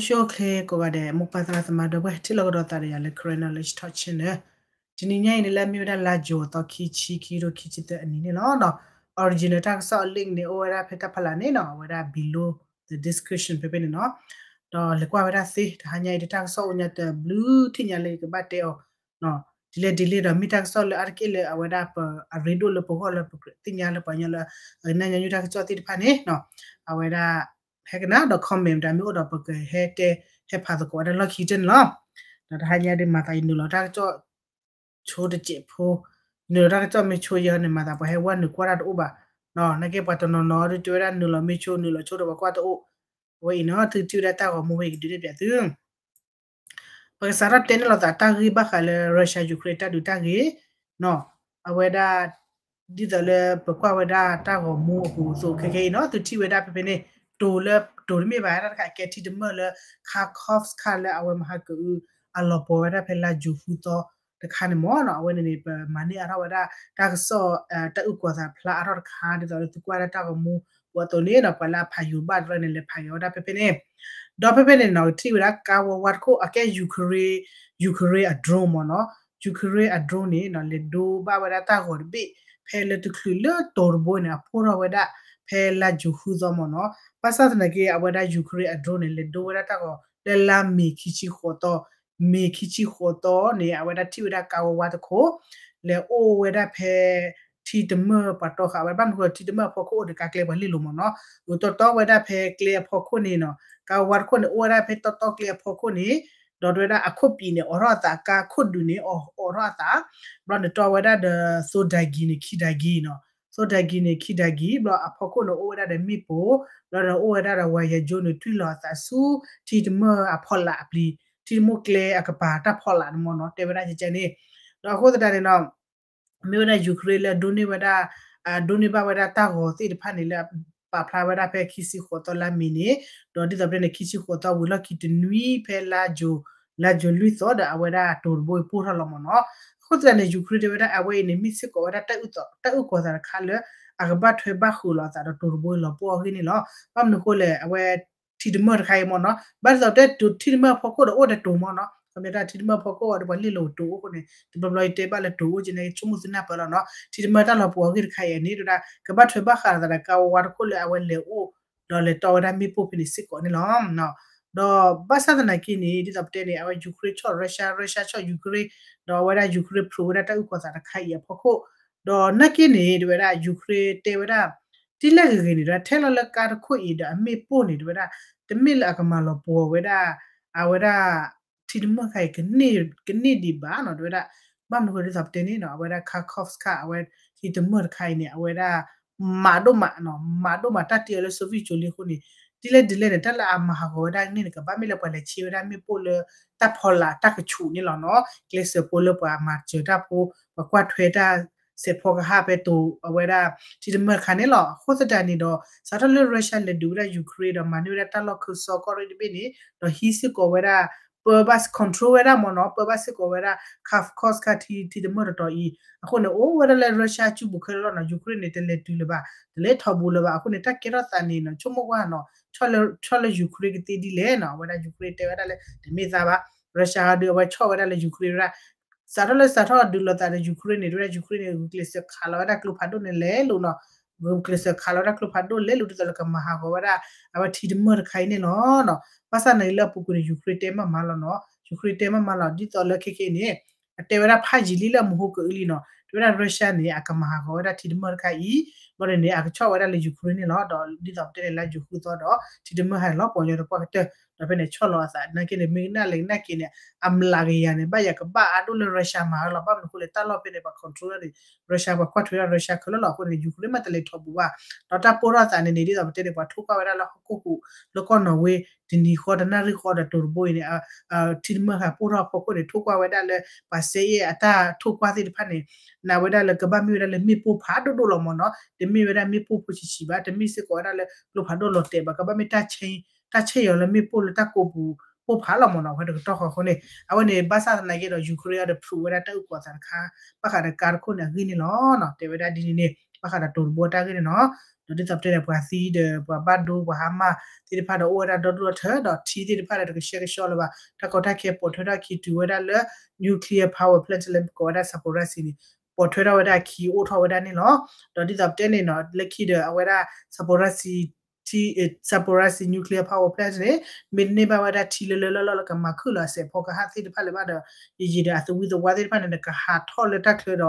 ဆိၣ်ဂ့ၤကိးဂၤဒဲး မိၢ်ပၢ်သရၣ်သမါဒီပုၢ်ဝဲၢ် ထံၣ်လိာ်ကဒီးသးဒီးယၤလၢ Karen Knowledge Talk Channel တနံၤညါအံၤန့ၣ် လၢအမ့ၢ်ဝဲဒၣ်လါယူၤအသီခံဆံ ခံကထိခံဆံသၢအနံၤန့ၣ်လီၤ. Original တၢ်ကစီၣ်အ link န့ၣ် အိၣ်ဝဲဒၣ်ဖဲတၢ်ဖီလာ်န့ၣ်နီၤ, အဝဲဒၣ် below the description ဖဲဖဲန့ၣ်နီၤ. ဒီးလဲၤကွၢ်ဝဲဒၣ်သ့ တဟါညါအံၤ တၢ်ကစီၣ်အိၣ်ညါတဘျုးထံၣ်ညါလၢယကဘၣ်တဲအီၤ ဒ်လဲၣ်ဒ်လဲၣ်ဒီး မ့ၢ်တၢ်ကစီၣ်လၢအါတက့ၢ်လၢအဝဲဒၣ်ပအရ့ဒိၣ်လၢပဂီၢ်လၢပသ့ၣ်ညါလၢပှၤကညီလၢ အကနၣ်ညီနုၢ်တၢ်ကစီၣ်သ့ၣ်တဖၣ်န့ၣ် အဝဲဒၣ် ဟဲကနၣ်ဒီး comment တၢ်မ့ၢ်အိၣ်ဒီးပကဟဲတဲ ဟဲဖးသကိးဝဲဒၣ်လီၢ်ခံကတၢၢ်န့ၣ်လီၤ. ဒီးတဟါညါဒ်မၤသးယနုာ်လီၤတၢ်ကစီၣ် ဆိတစဲးဖိ, နုာ်လီၤတၢ်ကစီၣ်မ့ၢ်ဆိယဲန့ၣ် မၤသးပှၤဟဲဝဲနုာ်ကွၢ်တၢ်တအိၣ်ဘၣ်, နာ်က့ပှၤတနီၤနီၤဒ်တဲဝဲဒၣ်နုာ်လီၤမ့ၢ်ဆိ နုာ်လီၤဆိဒီးပှၤကွၢ်တအိၣ်, အဝဲအံၤနီၤ သုထံၣ်ဝဲဒၣ်တၢ်ဂီၤမူဝဲအံၤကဒုးနဲၣ်ပၠးသု ပကစးထီၣ်တဲန့ၣ်လိာ်သးတၢ်ဂ့ၢ်ဘၣ်ဃးလၢ Russia Ukraine တၢ်ဒုးတၢ်ဂ့ၢ်နီၤ, အဝဲဒၣ် ဒ်သိးလၢပကွၢ်ဝဲဒၣ်တၢ်ဂီၤမူအပူၤအသိး ခဲခဲအံၤနီၤ သုထံၣ်ဝဲဒၣ်ဖဲဖဲန့ၣ် တိၤလၢ တိၤတမ့ၢ်ဘၣ်တၢ်တခါ ကဲထံတမၢၢ်လၢ Kharkovsk လၢအဝဲမဟါကအု အလီၤပှီၤဝဲဒၣ်ဖဲလါယူၤဃုသီတခါန့ၣ်မ့ၢ်နီၤ, အဝဲန့ၣ်န့ၣ် ပမၤန့ၢ်အါထီၣ်ဝဲဒၣ်တၢ်ကစီၣ် တၢ်အုၣ်ကီၤသးဖျါအါထီၣ်တခါ ဒ်သိးလၢသုကွၢ်ဒၣ်တၢ်ဂီၤမူပူၤအသိးန့ၣ်နီၤ ပှၤလၢအဖးယိၤဘၣ်တဖၣ်န့ၣ် လဲၤဖးယိၤဝဲဒၣ်ဖဲဖဲန့ၣ်, ဒီးဖဲဖဲန့ၣ်နီၤ ထံၣ်ဝဲဒၣ်ကါဝီဝါတခိၣ် အကဲ Ukraine, Ukraine အ drone မ့ၢ်နီၤ, Ukraine အ drone န့ၣ်နီၤ လဲၤဒိဘၣ်ဝဲဒၣ်တၢ်ဂီၤတဘ့ၣ် ဖဲလၢတချုးလၢတိၤတဘိန့ၣ် အဖှိၣ်ထီၣ်ဝဲဒၣ် ဖဲလါယူၤဃုသီမ့ၢ်နီၤ, ဘၣ်ဆၣ်သနာ်က့ အဝဲဒၣ် Ukraine အ drone န့ၣ် လဲၤဒိဝဲဒၣ်တၢ်ဂီၤ လၢလါမ့ၤခံဆံဃိးသီ, မ့ၤခံဆံဃိးသီန့ၣ် အဝဲဒၣ်ထံၣ်ဝဲဒၣ်ကါဝီဝါတခိၣ် လဲၤအိၣ်ဝဲဒၣ်ဖဲ ထံတမၢၢ်ပှၤတီဃာ်ဝဲ ဘၣ်မနုၤဃိထံတမၢၢ်အဖီခိၣ်အိၣ်ဒီးကါကျဲပှၤလ့ၢ်လိၤမ့ၢ်နီၤ, အိၣ်တီတီဝဲဒၣ်ဖဲကျဲအဖီခိၣ်န့ၣ်နီၤ, ကါဝီဝါတခိၣ်န့ၣ် အိၣ်ဝဲဒၣ်ဖဲတီတီကျဲအဖီခိၣ်န့ၣ်, ဒီးတဲဝဲဒၣ်အခိၣ်ပံၤန့ၣ် အိးထီၣ်အသး ကါခိၣ်ဒုးန့ၣ် အိးထီၣ်အသး, ဘျီန့ၣ်တီဝဲဒၣ်ဒီး သိဒၤကံၤန့ၣ် ခံဒၤကံၤနီၤ, သိဒၤကံၤန့ၣ် ခံဒၤကံၤ ဘျီအဖီခိၣ်န့ၣ် အိၣ်ဝဲဒၣ်ဒီးမ့ၣ်ပိၢ်, ဘျီဒီးအိၣ်ဝဲဒၣ်ဒီးဝၤယၤကၠိန့ၣ် တွံၢ်လီၤအသးဆူ ထံတမၢၢ်အဖီလာ်အပျံၤ, ထံတမၢၢ်ကျဲအကပၤတၢ်ဖီလာ်န့ၣ်မ့ၢ်နီၤ, တဲဝဲဒၣ်ကဲကဲန့ၣ်, ဒီးအဃိသတးန့ၣ်နီၤ မ့ၢ်ဝဲဒၣ် Ukraine လၢအဒိးန့ၢ်ဝဲဒၣ် အဒိးန့ၢ်ဘၣ်ဝဲဒၣ်တၢ်ဂီၤသ့ၣ်တဖၣ်န့ၣ် လၢပာ်ဖျါဝဲဒၣ်ဖဲခံဆံဃိးသီလါမ့ၤန့ၣ်, ဒီးဒ်သိးပတဲန့ၣ် ခံဆံဃိးသီဝံၤလီၢ်ခံတနွံဖဲလါယူၤ, လါယူၤလွံၢ်သီဒီးအဝဲဒၣ်တိၤတဘိအံၤပိၢ်ထီၣ်လီၤမ့ၢ်နီၤ, အဃိသတးန့ၣ် Ukraine တဲဝဲဒၣ်အဝဲအံၤန့ၣ် မ့ၢ်စ့ၢ်ကီးဝဲဒၣ်တၢ်အုၣ်ကီၤသးတခါလၢ အကဘၣ်ထွဲဘၣ်ဃုာ်လီၤအသးဒီးတိၤတဘိအံၤလီၤပှီၢ်အဂ့ၢ်န့ၣ်လီၤ, ဘၣ်မနုၤဃိလဲၣ် အဝဲ ထံတမၢၢ်တခါအံၤမ့ၢ်နီၤ, ဘၣ်ဒ်သိးတဲထံတမၢၢ်အဖီခိၣ်ဒီးအိၣ်ဒီးတိၤမ့ၢ်နီၤ, ခီပညီတၢ်ထံတမၢၢ်အဖီခိၣ်အံၤဒီးပှၤလ့ၢ်လိၤတိၤအိၣ်အဃိန့ၣ် တဘျီဘျီယတဲဘၣ်လၢတိၤအိၣ်ကဲန့ၣ် ဆိကမိၣ်သုနၢ်ပၢၢ်လီၤနီၤ, ထံတမၢၢ်တၢ်လီၤပှီၢ်အဂ့ၢ်တခါအံၤန့ၣ် တဲဝဲဒၣ် ကဘၣ်ထွဲဘၣ်ဃးလီၤသးဒီးကါဝီဝါတခိၣ်လၢအဝဲလဲၤအိၣ် ဒီးလဲၤတီဝဲဒၣ်မ့ၣ်ပိၢ်ဖဲန့ၣ်စ့ၢ်ကီးန့ၣ်လီၤ. ဒီးဘၣ်ဆၣ်သနာ်က့န့ၣ် ဒ်သိးပတဲန့ၣ် အဝဲ Ukraine ဆီၣ် Russia, Russia ဆီၣ် Ukraine, ဒီးအဝဲဒၣ် Ukraine ဖျိးဝဲဒၣ်တၢ်အုၣ်ကီၤသးတခါအံၤအဖီခိၣ်, ဒီးနာ်က့န့ၣ် တဲဝဲဒၣ် Ukraine တဲဝဲဒၣ် ဒ်လဲၣ်ဂ့ၤဂ့ၤန့ၣ် တဲဝဲဒၣ် ထဲလီၤလၢကါတခိၣ်အံၤဒီးအမ့ၣ်ပိၢ်န့ၣ် တဲဝဲဒၣ် တမ့ၢ်လၢအကမၤလီၤပှီၢ်ဝဲဒၣ် အဝဲဒၣ် ထံတမၢၢ်တခါအံၤ ကန့ၢ်ဒံးဘၣ်နီၤ, တဲဝဲဒၣ် ဘၣ်မနုၤဃိဒ်သိးပတဲန့ၣ်နီၤ အဝဲဒၣ် Kharkovsk အဝဲထံတမၢၢ်တခါအံၤန့ၣ် အဝဲဒၣ် မၤဒိၣ်မးနီၤ, မၤဒိၣ်မးတၢ်တ့အီၤလၢ Soviet ကၠိလံအဃိန့ၣ် ဒ်လဲၣ်ဒ်လဲၣ်န့ၣ် တၢ်လၢအမၤဟးဂီၤဝဲဒၣ်န့ၣ် ကဘၣ်မ့ၢ်လၢပှၤလဲၤဆ့ဝဲဒၣ်မ့ၣ်ပိၢ်လၢတၢ်ဖီလာ်တၢ်ကဆူးန့ၣ်လီၤနီၤ, ကျဲစၢးဖိလၢပှၤမၤစၢၤတၢ်ဖိ ပှၤကွၢ်ထွဲတၢ် စဲးဖီကဟၣ်ဖဲတိၤအဝဲဒၣ် ထံတမၢၢ်တခါန့ၣ်လီၤ. အဃိသတးန့ၣ်ဒီး စးထီၣ်လၢ Russia လဲၤဒုးဝဲဒၣ် Ukraine ဒီးမၤန့ၢ်ဝဲဒၣ်တၢ်လီၢ်ခၢၣ်စီကီၢ်ရ့ၣ်တဘ့ၣ်န့ၣ် ဒီးဟံးစ့ၢ်ကီးဝဲဒၣ် ပၢဘၣ် control ဝဲဒၣ်မ့ၢ်နီၤ, ပၢဘၣ်စ့ၢ်ကီးဝဲဒၣ် Kharkovsk ထံ ထံတမၢၢ်တတီၤအံၤ အဃိန့ၣ် အိၣ်ဝဲဒၣ်လၢ Russia အစုပူၤခဲလၢာ်လီၤနီၤ, Ukraine န့ၣ် တလဲၤတုၤလၢၤဘၣ်, တလဲၤထီၣ်ဘူးလၢၤဘၣ်. အဃိန့ၣ် တၢ်ကဲထီၣ်သးန့ၣ်နီၤ ဆိကမိၣ်ကွၢ်နီၤ ဆီၣ်လၢ ဆီၣ်လၢ Ukraine ကသ့ဒ်လဲၣ်နီၤ, အဝဲဒၣ် Ukraine တဲဝဲဒၣ်လၢ တမ့ၢ်သးဘၣ်, Russia ဒီးအဝဲဆီၣ်ဝဲဒၣ်လၢ Ukraine ဝဲဒၣ် စးထီၣ်လၢစးထီၣ်ဒုးလိာ်သးဒီး Ukraine န့ၣ် တဲဝဲဒၣ် Ukraine န့ၣ် ဂုာ်ကျဲးစၢးခးလီၤဝဲဒၣ်ကျိဖးဒိၣ်န့ၣ်လဲၤလိၤနီၤ, ဂုာ်ကျဲးစၢးခးလီၤဝဲဒၣ်ကျိဖးဒိၣ်လဲၤလိၤ ဒ်သိးလၢကမၤဟးဂီၤဝဲဒၣ် အဝဲထံတမၢၢ်တခါအံၤန့ၣ်လီၤနီၤ. ဘၣ်ဆၣ်သနာ်က့လၢအပူၤကွံာ်န့ၣ် Ukraine တဲမးမးလီၤနီၤ, Ukraine တဲမးမးလီၤ ဒ်သိးလၢခဲခဲအံၤန့ၣ် အတဲဝဲဒၣ်ဖးယံာ်လံလၢအမဟိကအုလံနီၤ, တဲဝဲဒၣ် Russia န့ၣ် အကမၤဟးဂီၤဝဲဒၣ်ထံတမၢၢ်တခါအံၤ, ဘျီန့ၣ်န့ၣ် အကဆီၣ်ဝဲဒၣ်လၢ Ukraine န့ၣ်လီၤ. ဒီးဒ်သိးပတဲန့ၣ် လါယူၤဃုသီဒီး ထံတမၢၢ်ဟဲလီၤပှီၢ်ညီတပှၢ်ကတၢၢ်, ဒီးဖဲန့ၣ်ဆီၣ်လီၤအသး နာ်က့န့ၣ် မ့ၢ်ကနၣ်လဲၣ်ကနၣ်က့ၤန့ၣ် အမျးကယၤန့ၣ် ဘၣ်ယၤကဘၣ်အါဒိၣ်လၢ Russia မၤလီၤ, ဘၣ်မနုၤအဃိလဲၣ် တၢ်လီၢ်ဖဲန့ၣ် ပှၤ control ဒၣ်န့ၣ် Russia ပှၤကွၢ်ထွဲဒၣ် Russia ခဲလၢာ်လီၤ. အဃိန့ၣ် Ukraine မ့ၢ်တလဲၤထီၣ်ဘူးဘၣ်, ဒီးတၢ်ပိၢ်ထီၣ်သးန့ၣ်န့ၣ် ဒ်သိးပတဲန့ၣ် ပှၤထိၣ်ကွၢ်ဝဲဒၣ်လၢဟီၣ်ခိၣ်ဟူး လၢကီၢ်နီၣ်ဝ့ တနံၤဃီ တနၣ်ရံၣ်ဃီဒီးတိၤတဘိအံၤန့ၣ် ထံတမၢၢ်ဃာ်ပိၢ်ထီၣ်အဖီခိၣ်န့ၣ် ထိၣ်ကွၢ်ဝဲဒၣ်လၢ ပှၤစဲအ့ၣ်အတၢ်ထိၣ်ကွၢ်သ့ၣ်တဖၣ်န့ၣ် နာ်ဝဲဒၣ်လၢကဘၣ်မ့ၢ်ဝဲဒၣ်လၢမ့ၣ်ပိၢ်ဖးဒိၣ်ဒိၣ်လီၤမ့ၢ်နီၤ, တမ့ၢ်ဝဲဒၣ်မ့ၣ်ပိၢ်ဖိဆံးဆံးဘၣ်, တမ့ၢ်စ့ၢ်ကီးဝဲဒၣ်လၢကျိဖးဒိၣ်လီၤတဲာ်ဘၣ်, ကဘၣ်မ့ၢ်တၢ်ဆဲး တၢ်ဆဲးယီၤလၢမ့ၣ်ပိၢ်လၢတၢ်ကိးပူၤ ပိၢ်ဖးလီၤမ့ၢ်နီၤ အဝဲတကတီၢ်ဃီအဃိန့ၣ် အဝဲန့ၣ် ဘၣ်ဆၣ်သနာ်က့ဒီး Ukraine အံၤဒီး prove ဝဲဒၣ်တၢ်အုၣ်ကီၤသးတခါ ဘၣ်ဃးဒီးကါတခိၣ်န့ၣ်အဂ့ၢ်န့ၣ်လီၤ. တဲဝဲဒၣ်ဒ်န့ၣ်န့ၣ် ဘၣ်ဃးဒီးတိၤတဘိတၢ်ဂ့ၢ်န့ၣ်နီၤ ဒီးဒ်သိးပတဲန့ၣ် ပှၤသံဒီး ပှၤဘၣ်ဒိ ပှၤဟါမၢ်သ့ၣ်တဖၣ်ဒီး အိၣ်ဝဲဒၣ်ဒီဒူၣ်ဒီထၢ ဒီးထံသ့ၣ်တဖၣ်ဒီး တကဆှဲကဆှီလၢၤဘၣ် တၢ်ကီတၢ်ခဲပိာ်ထွဲထီၣ်ခံတုၤဝဲဒၣ်လၢ nuclear power plant လၢကိးဝဲဒၣ် Zaporizhzhia န့ၣ် ပိာ်ထွဲထီၣ်ဝဲဒၣ်အခံအိၣ်ထီၣ်ဝဲဒၣ်န့ၣ်လီၤ. ဒီးဒ်သိးပတဲန့ၣ်နီၤ လၢခံဒီးအဝဲဒၣ် Zaporizhzhia ထံ Zaporizhzhia nuclear power plant န့ၣ် မ့ၢ်တန့ၢ်ဘၣ်ဝဲဒၣ်ထံလၢလၢလီၢ်လီၢ်လၢကမၤခုၣ်လီၤအစဲးဖီကဟၣ်သ့ၣ်တဖၣ်လၢၤဘၣ်ဒီး ယံာ်ယံာ်ဒီးအသဝံသဝါသ့ၣ်တဖၣ်န့ၣ် နကဟးထီၣ်လၢတၢ်ချၢ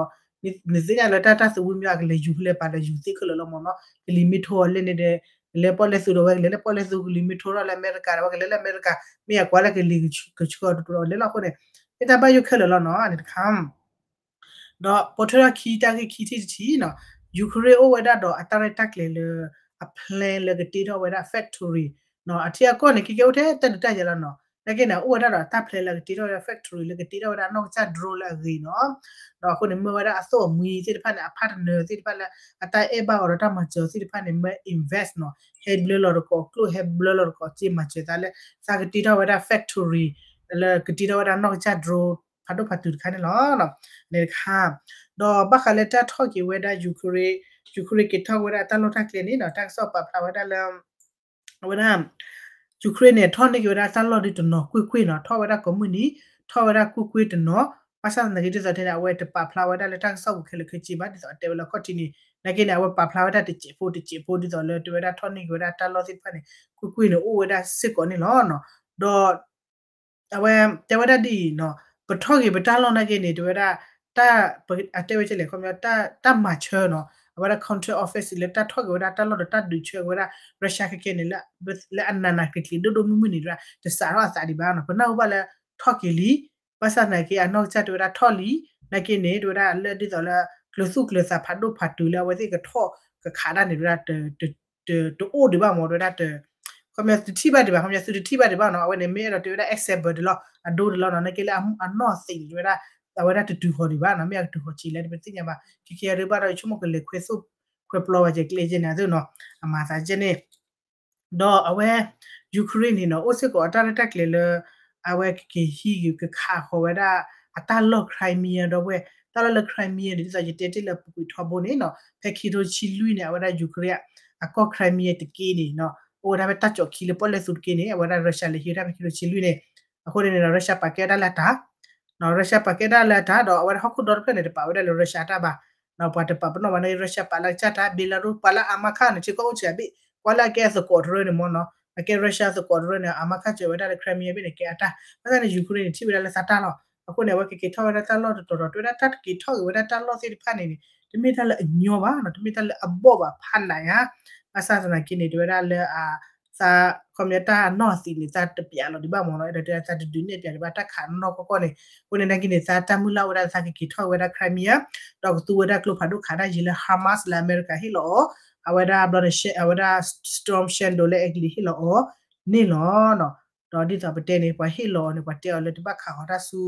ဒီး နသ့ၣ်ညါလၢတၢ်တၢ်သဝံမ့ၢ်အကလဲၤယူၤဖဲလဲၣ် ပာ်လဲၤယူၤသ့ခဲလၢာ်လီၤမ့ၢ်နီၤ ကလံၤမ့ၢ်ထိအီၤလဲၣ်န့ၣ်ဒီး ကလဲၤပီၣ်လဲၣ်သူဒီး ဝဲကလဲၤလၢပီၣ်လဲၣ်သူ ကလံၤမ့ၢ်ထိထီၣ်လၢအမဲရကၤဒီး ဝဲကလဲၤလၢအမဲရကၤ မ့ၢ်အကွၢ်လၢကလံၤကဆှီတတူာ်ဒီး လဲၤလီၤအဃိန့ၣ် မ့ၢ်တၢ်ဘၣ်ယိၣ်ခဲလၢာ်လီၤနီၤ န့ၣ်တခါ ဒီးပိာ်ထွဲထီၣ်ခံတၢ်ဂ့ၢ်ခံထံၣ်တထံၣ်နီၤ Ukraine အိၣ်ဝဲဒၣ်ဒီးအတၢ်ရဲၣ်တၢ်ကျဲၤလၢ အ plan လၢကတ့ထီၣ်ဝဲဒၣ် factory နီၤ အထံအကီၢ်န့ၣ် ကဲကဲအိၣ်ထဲတၢ်ဒုးတၢ်ယၤလီၤနီၤ နာ်က့န့ၣ် အိၣ်ဝဲဒၣ်ဒီးအတၢ် plan လၢကတ့ထီၣ်ဝဲဒၣ် factory လၢကတ့ထီၣ်ဝဲဒၣ်အနီၢ်ကစၢ် drone လၢအဂ့ၤနီၤ ဒီးအဃိန့ၣ် မ့ၢ်ဝဲဒၣ်အသိၣ်အမှံသ့ၣ်တဖၣ်န့ၣ် အဖၣ်တနၢၤသ့ၣ်တဖၣ်လၢ အတၢ်အဲၣ်ဘၣ်အီၤဒီးတၢ်မၤစၢၤသ့ၣ်တဖၣ်န့ၣ် မ့ၢ် invest နီၤ ဟဲဘျၢလီၤတကိးကျိၣ် ဟဲဘျၢလီၤတကိးစ့မၤစၢၤသးလၢ သးကတ့ထီၣ်ဝဲဒၣ် factory လၢကတ့ထီၣ်ဝဲဒၣ်နီၢ်ကစၢ် drone ဖးဒိၣ်ဖးတုၤတခါန့ၣ်လီၤ န့ၣ်တခါ ဒီးဘၣ်ဃးလၢတၢ်ထီၣ်က့ၤဝဲဒၣ် Ukraine Ukraine က့ၤထီၣ်က့ၤဝဲဒၣ်တၢ်လီၢ်တၢ်ကျဲန့ၣ်နီၤ တၢ်ကစီၣ်ပာ်ဖျါဝဲဒၣ်လၢ အဝဲဒၣ် Ukraine န့ၣ် ထီၣ်န့ၢ်က့ၤဝဲဒၣ်တၢ်လီၢ်ဒ်တနီၤကွ့ၢ်ကွ့ၢ်နီၤ ထီၣ်ဝဲဒၣ်ကိးမုၢ်နံၤ ထီၣ်ဝဲဒၣ်ကွ့ၢ်ကွ့ၢ်တနီၤ ဘၣ်ဆၣ်သနာ်က့ဒ်သိးတဲန့ၣ် အဝဲတပာ်ဖျါဝဲဒၣ်လၢတၢ်ကစီၣ်ပူၤခဲလၢာ်ခဲဆ့ဘၣ် ဒ်သိးအတဲဝဲလၢခီၣ်ထံးန့ၣ် နာ်က့န့ၣ် အဝဲပာ်ဖျါဝဲဒၣ်တစဲးဖိတစဲးဖိဒ်သိးလၢတဲဝဲဒၣ်ထီၣ်န့ၢ်က့ၤဝဲဒၣ်တၢ်လီၢ်သ့ၣ်တဖၣ်န့ၣ် ကွ့ၢ်ကွ့ၢ်န့ၣ် အိၣ်ဝဲဒၣ်စ့ၢ်ကီးန့ၣ်လီၤ. ဒီး အဝဲတဲဝဲဒၣ်ဒ်အံၤနီၤ ပထီၣ်က့ၤပတၢ်လီၢ်နာ်က့န့ၣ် တဲဝဲဒၣ် တၢ် အတဲဝဲကလဲၣ် ခီပညီ တၢ်မၤဆၢနီၤ အဝဲဒၣ် counter offensive လၢတၢ်ထီၣ်က့ၤဝဲဒၣ်တၢ်လီၢ်ဒီးတၢ်ဒုးဆၢက့ၤဝဲဒၣ် Russia ခဲကဲန့ၣ် လၢအနးနးကျံၤကျံၤဒိၣ်ဒိၣ်မုၢ်မုၢ်န့ၣ် တစးထီၣ်အသးဒံးဘၣ်နီၤ ပနၢ်ဟူဘၣ်လၢထီၣ်က့ၤလံ ဘၣ်ဆၣ်သနာ်က့ အနီၢ်ကစၢ်တဲဝဲဒၣ်ထီၣ်လံ နာ်က့န့ၣ် တဲဝဲဒၣ်လၢဒ်သိးလၢ ကျိၤသူၣ်ကျိၤသးဖးဒိၣ်ဖးတုၤလၢအဝဲသ့ၣ်ကထီၣ်ကခးတၢ်န့ၣ် တဲဝဲဒၣ် တအိၣ်ဒံးဘၣ်မ့ၢ် တဲဝဲဒၣ် ခီပညီတထံၣ်ဘၣ်ဒံးဘၣ် ခီပညီသုတထံၣ်ဘၣ်ဒံးဘၣ်နီၤ အဝဲန့ၣ်မ့ၢ်အဲၣ်ဒိးတဲဝဲဒၣ် example ဒံးလီၤ အဒိဒံးလီၤနီၤ နာ်က့လၢအနီၢ်သံးန့ၣ် တဲဝဲဒၣ် အဝဲဒၣ်တတုၤဃီၤဒံးဘၣ်နီၤ မ့ၢ်အကတုၤဃီၤဆံးလဲၣ် တပသ့ၣ်ညါဘၣ် ခဲကဲအဒိဘၣ်ဒီး ယဆိကမိၣ်ကလဲၤခွဲသိၣ်ခွဲပျီဝဲကဲကျဲကဲန့ၣ် အသိးနီၤ အမၤသးကဲန့ၣ် ဒီးအဝဲ Ukraine န့ၣ်နီၤ အိၣ်စ့ၢ်ကီး အတၢ်ရဲၣ်တၢ်ကျဲၤလၢ အဝဲကက့ၤဟံးက့ၤကခးဃီၤဝဲဒၣ် အတၢ်လီၢ် Crimea ဒီပုၢ်ဝဲၢ် တၢ်လီၢ်လၢ Crimea န့ၣ် ဒ်သိးယတဲတ့ၢ်လၢပူၤကွံာ်ထီဘိန့ၣ်နီၤ ဖဲခံထိဆံလွံၢ်န့ၣ် အဝဲဒၣ် Ukraine အကီၢ် Crimea တက့ၢ်န့ၣ်နီၤ အိၣ်ဝဲဒၣ်ဖဲတၢ်ကၠီးခံလၢပီၣ်လဲၣ်သူတက့ၢ်န့ၣ် အဝဲဒၣ် Russia လဲၤဟံးဝဲဒၣ်ဖဲခံထိဆံလွံၢ်န့ၣ် အဃိန့ၣ်ဒီး Russia ပာ်ကဲဒၣ်လၢတၢ် Russia ပာ်ကဲဒၣ်လၢတၢ်ဒီး အဝဲဒၣ်ဟီၣ်ခိၣ်ဒီတဖျၢၣ်န့ၣ် တပာ်ဝဲဒၣ်လၢ Russia တၢ်ဘၣ် ပှၤတပာ်ပနီၣ်ဘၣ်န့ၣ် Russia ပာ်လၢကစၢ်တၢ် Belarus ပှၤလၢအမါခါန့ၣ် စ့ၢ်ကီးအိၣ်ဆံးအဘ့ၣ် ကွၢ်လၢအကဲအသကိးတရၢန့ၣ်မ့ၢ်နီၤ အကဲ Russia သကိးတရၢန့ၣ် အမါခါစၢၤဝဲဒၣ်လၢ Crimea ဘ့ၣ်န့ၣ် ကဲအတၢ် ဘၣ်ဆၣ်န့ၣ် Ukraine န့ၣ် ထံၣ်ဝဲဒၣ်လၢသးတၢ်လီၤ အဃိန့ၣ် အဝဲကက့ၤထီၣ်ဝဲဒၣ်တၢ်လီၢ်တတီၤဒီး တဲဝဲဒၣ်တၢ်က့ၤထီၣ်က့ၤဝဲဒၣ်တၢ်လီၢ်သ့ၣ်တဖၣ်န့ၣ်န့ၣ် တမ့ၢ်တၢ်လၢအညီဘၣ်နီၤ တမ့ၢ်တၢ်လၢအဘီၣ်ဘၣ်ဖးနးယါ ဘၣ်ဆၣ်သနာ်က့န့ၣ် တဲဝဲဒၣ်လၢအ သး ခီပညီတၢ်အနီၢ်သံးန့ၣ် သးတပျးလီၤဒံးဘၣ်မ့ၢ်နီၤ အဲၣ်ဒိးတဲသးတဒုးနဲၣ်ပျးဒံးဘၣ်တၢ်ခးနီၢ်ကီၢ်ကီၢ်န့ၣ် အဃိန့ၣ် နာ်က့န့ၣ် သးတၢ်မုၢ်လၢ်အိၣ်ဝဲဒၣ်သးကက့ၤထီၣ်ဝဲဒၣ် Crimea ဒီးကသူဝဲဒၣ်ကျိဖးဒိၣ်ခးတၢ်ယံၤလၢ Hamas လၢအမဲရကၤဟ့ၣ်လီၤအီၤ အဝဲဒၣ်ဘျီန့ၣ် အဝဲဒၣ် Storm Shadow လၢအဲကလံးဟ့ၣ်လီၤအီၤန့ၣ်လီၤ. ဒီးဒ်သိးပတဲန့ၣ် ပှၤဟ့ၣ်လီၤအီၤန့ၣ် ပှၤတဲအီၤလၢတဘၣ်ခးဃီၤတၢ်ဆူ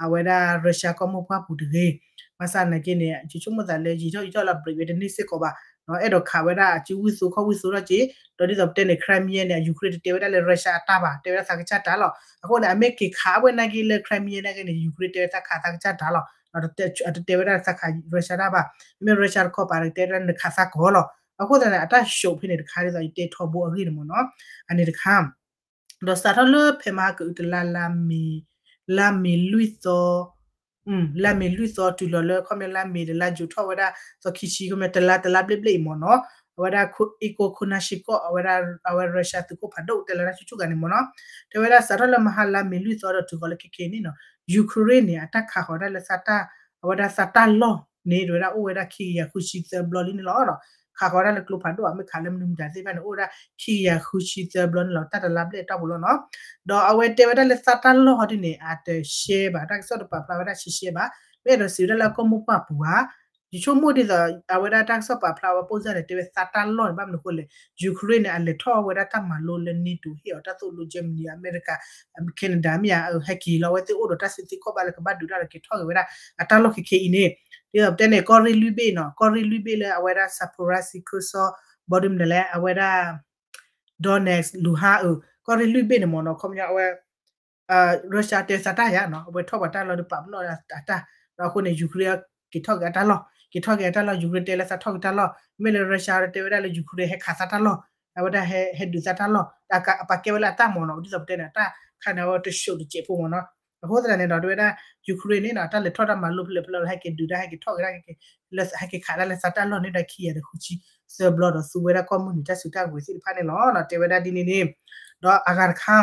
အဝဲဒၣ် Russia ကီၢ်မိၢ်ပှၢ်ပူၤတဂ့ၤ ဘၣ်ဆၣ်သနာ်က့န့ၣ် ယဆိကမိၣ်သးလၢ ယံာ်ထီၣ်ယံာ်ထီၣ်လၢ break ဝဲတန့ၢ်စ့ၢ်ကီးဘၣ် အဲၣ်ဒိးခးဝဲဒၣ်အစုဝံၣ်သိခီၣ်ဝံၣ်သိထီၣ်က့ ဒီးဒ်သိးပတဲန့ၣ် Crimea န့ၣ် Ukraine တတဲဝဲဒၣ်လၢ Russia အတၢ်ဘၣ် တဲဝဲဒၣ်သးကစၢ်တၢ်လီၤ. အဃိန့ၣ် အမ့ၢ်က့ၤခးဝဲနာ်က့လၢ Crimea နာ်က့န့ၣ် Ukraine တဲဝဲသးခးသးကစၢ်တၢ်လီၤ. အတတဲဝဲဒၣ်သးခး Russia တၢ်ဘၣ်. မ့မ့ၢ် Russia တခီပၤ တဲဝဲဒၣ်နခးသးကီၢ်လီၤ. အဃိသတးန့ၣ် အတၢ်ရှုံးဖဲန့ၣ်တခါဒ်သိးယတဲထီဘိအဂ့ၢ်န့ၣ်မ့ၢ်နီၤ အန့ၣ်တခါ ဒီးစးထီၣ်လၢဖဲမဟါကအုးတလါ လါမ့ၤ လါမ့ၤလွံၢ်သီ လါမ့ၤလွံၢ်သီတုၤလီၤလၢ ခီပညီလါမ့ၤတလါ ယူၤထီၣ်ဝဲဒၣ် သီခံဆံ ခီပညီတလါ တလါဘျဲၣ်ဘျဲၣ်အံၤမ့ၢ်နီၤ အဝဲဒၣ် အ့ၣ်ကိခိၣ်နၢ်ဆံကီၢ် အဝဲဒၣ် အဝဲ Russia သုးခိၣ်ဖးဒိၣ်တဲလီၤတၢ်ဆူၣ်ဆူၣ်ဂၤန့ၣ်မ့ၢ်နီၤ တဲဝဲဒၣ်စးထီၣ်လၢမဟါလါမ့ၤလွံၢ်သီဒီးတုၤဃီၤလၢခဲခဲအံၤန့ၣ်နီၤ Ukraine န့ၣ် အတၢ်ခးဃီၤဒၣ်လၢသးတၢ် အဝဲဒၣ်သးတၢ်လီၢ်န့ၣ် တဲဝဲဒၣ်အိၣ်ဝဲဒၣ်ခံကယၤဃုဆံသၢဘျီလံန့ၣ်လီၤ. ခးဃီၤဒၣ်လၢကျိဖးဒိၣ် အမ့ၢ်ခးလၢမနုၤမတၤသ့ၣ်တဖၣ်န့ၣ် အိၣ်ဝဲဒၣ်ခံကယၤဃုဆံသၢဘျီန့ၣ်လီၤ တၢ်တလါဘျဲၣ်အတီၢ်ပူၤလီၤနီၤ ဒီးအဝဲတဲဝဲဒၣ်လၢသးတၢ်လီၢ်ဟီဒ်န့ၣ် အတရှဲဘၣ် တၢ်ကစီၣ်တပာ်ဖျါဝဲဒၣ်ရှဲရှဲဘၣ် မ့ၢ်အဲၣ်ဒိးစံးဝဲဒၣ်လၢကီၢ်မိၢ်ပှၢ်ပူၤဧါ ယဆိကမိၣ်ဒ်သိး အဝဲဒၣ်တၢ်ကစီၣ်ပာ်ဖျါဝဲပိၢ်စၢ်န့ၣ် တဲဝဲသးတၢ်လီၢ်န့ၣ် ဘၣ်မနုၤအဃိလဲၣ် Ukraine န့ၣ် အလဲၤထီၣ်ဝဲဒၣ်တၢ်မၤလိလၢ NATO ဟ့ၣ်အီၤတၢ်သိၣ်လိ Germany အမဲရကၤ Canada မ့ၢ်ဧါ ဟဲက့ၤလီၤ အဝဲသ့ၣ်အိၣ်ဒီးတၢ်စုသ့ၣ်ခီၣ်ဘၣ်လၢကဘၣ်ဒုးတၢ်ဒီးက့ၤထီၣ်က့ၤဝဲဒၣ် အတၢ်လီၢ်ခဲခဲအံၤန့ၣ် ဒ်သိးပတဲန့ၣ် ကီၢ်ရ့ၣ်လွံၢ်ဘ့ၣ်နီၤ ကီၢ်ရ့ၣ်လွံၢ်ဘ့ၣ်လၢအဝဲဒၣ် Zaporizhzhia ခၢၣ်စီ ဘီဒုမနုၤလဲၣ် အဝဲဒၣ် Donetsk Luhansk အၢ ကီၢ်ရ့ၣ်လွံၢ်ဘ့ၣ်န့ၣ်မ့ၢ်နီၤ ခီပညီအဝဲ Russia တဲသးတၢ်ယါနီၤ အဝဲထီၣ်ပှၤတၢ်လီၢ်ဒီးပာ်ပနီၣ်အတၢ် ဒီးအဃိန့ၣ် Ukraine က့ၤထီၣ်က့ၤအတၢ်လီၢ် က့ၤထီၣ်က့ၤအတၢ်လီၢ် Ukraine တဲလၢသးထီၣ်က့ၤတၢ်လီၢ် မ့ၢ်လၢ Russia တဲဝဲဒၣ်လၢ Ukraine ဟဲခးသးတၢ်လီၢ် အဝဲဒၣ်ဟဲဒုးသးတၢ်လီၢ် အပာ်ကဲဝဲလၢအတၢ်မၤနီၤ ဒ်သိးပတဲန့ၣ် အတၢ်ခါန့ၣ် အဝဲတၡိးတစဲးဖိမ့ၢ်နီၤ အဃိသတးန့ၣ်ဒီး တဲဝဲဒၣ် Ukraine န့ၣ်နီၤ တၢ်လဲၤထီၣ်တၢ်မၤလိဖျၢၣ်ဖျၢၣ်လီၤ ဟဲက့ၤဒုးတၢ် ဟဲက့ၤထီၣ်က့ၤတၢ် ဟဲက့ၤခးတၢ်လၢသးတၢ်လီၢ်န့ၣ်ဒီး ခံကယၤဒီးဃုဆံသၢဘျီဒီး သူဝဲဒၣ်ကီၢ်မုၢ်နုာ်တၢ်စုတၢ်ကဝဲၤသ့ၣ်တဖၣ်န့ၣ်လီၤ. တဲဝဲဒၣ်ဒ်န့ၣ်န့ၣ် ဒီးအဂၤတခါ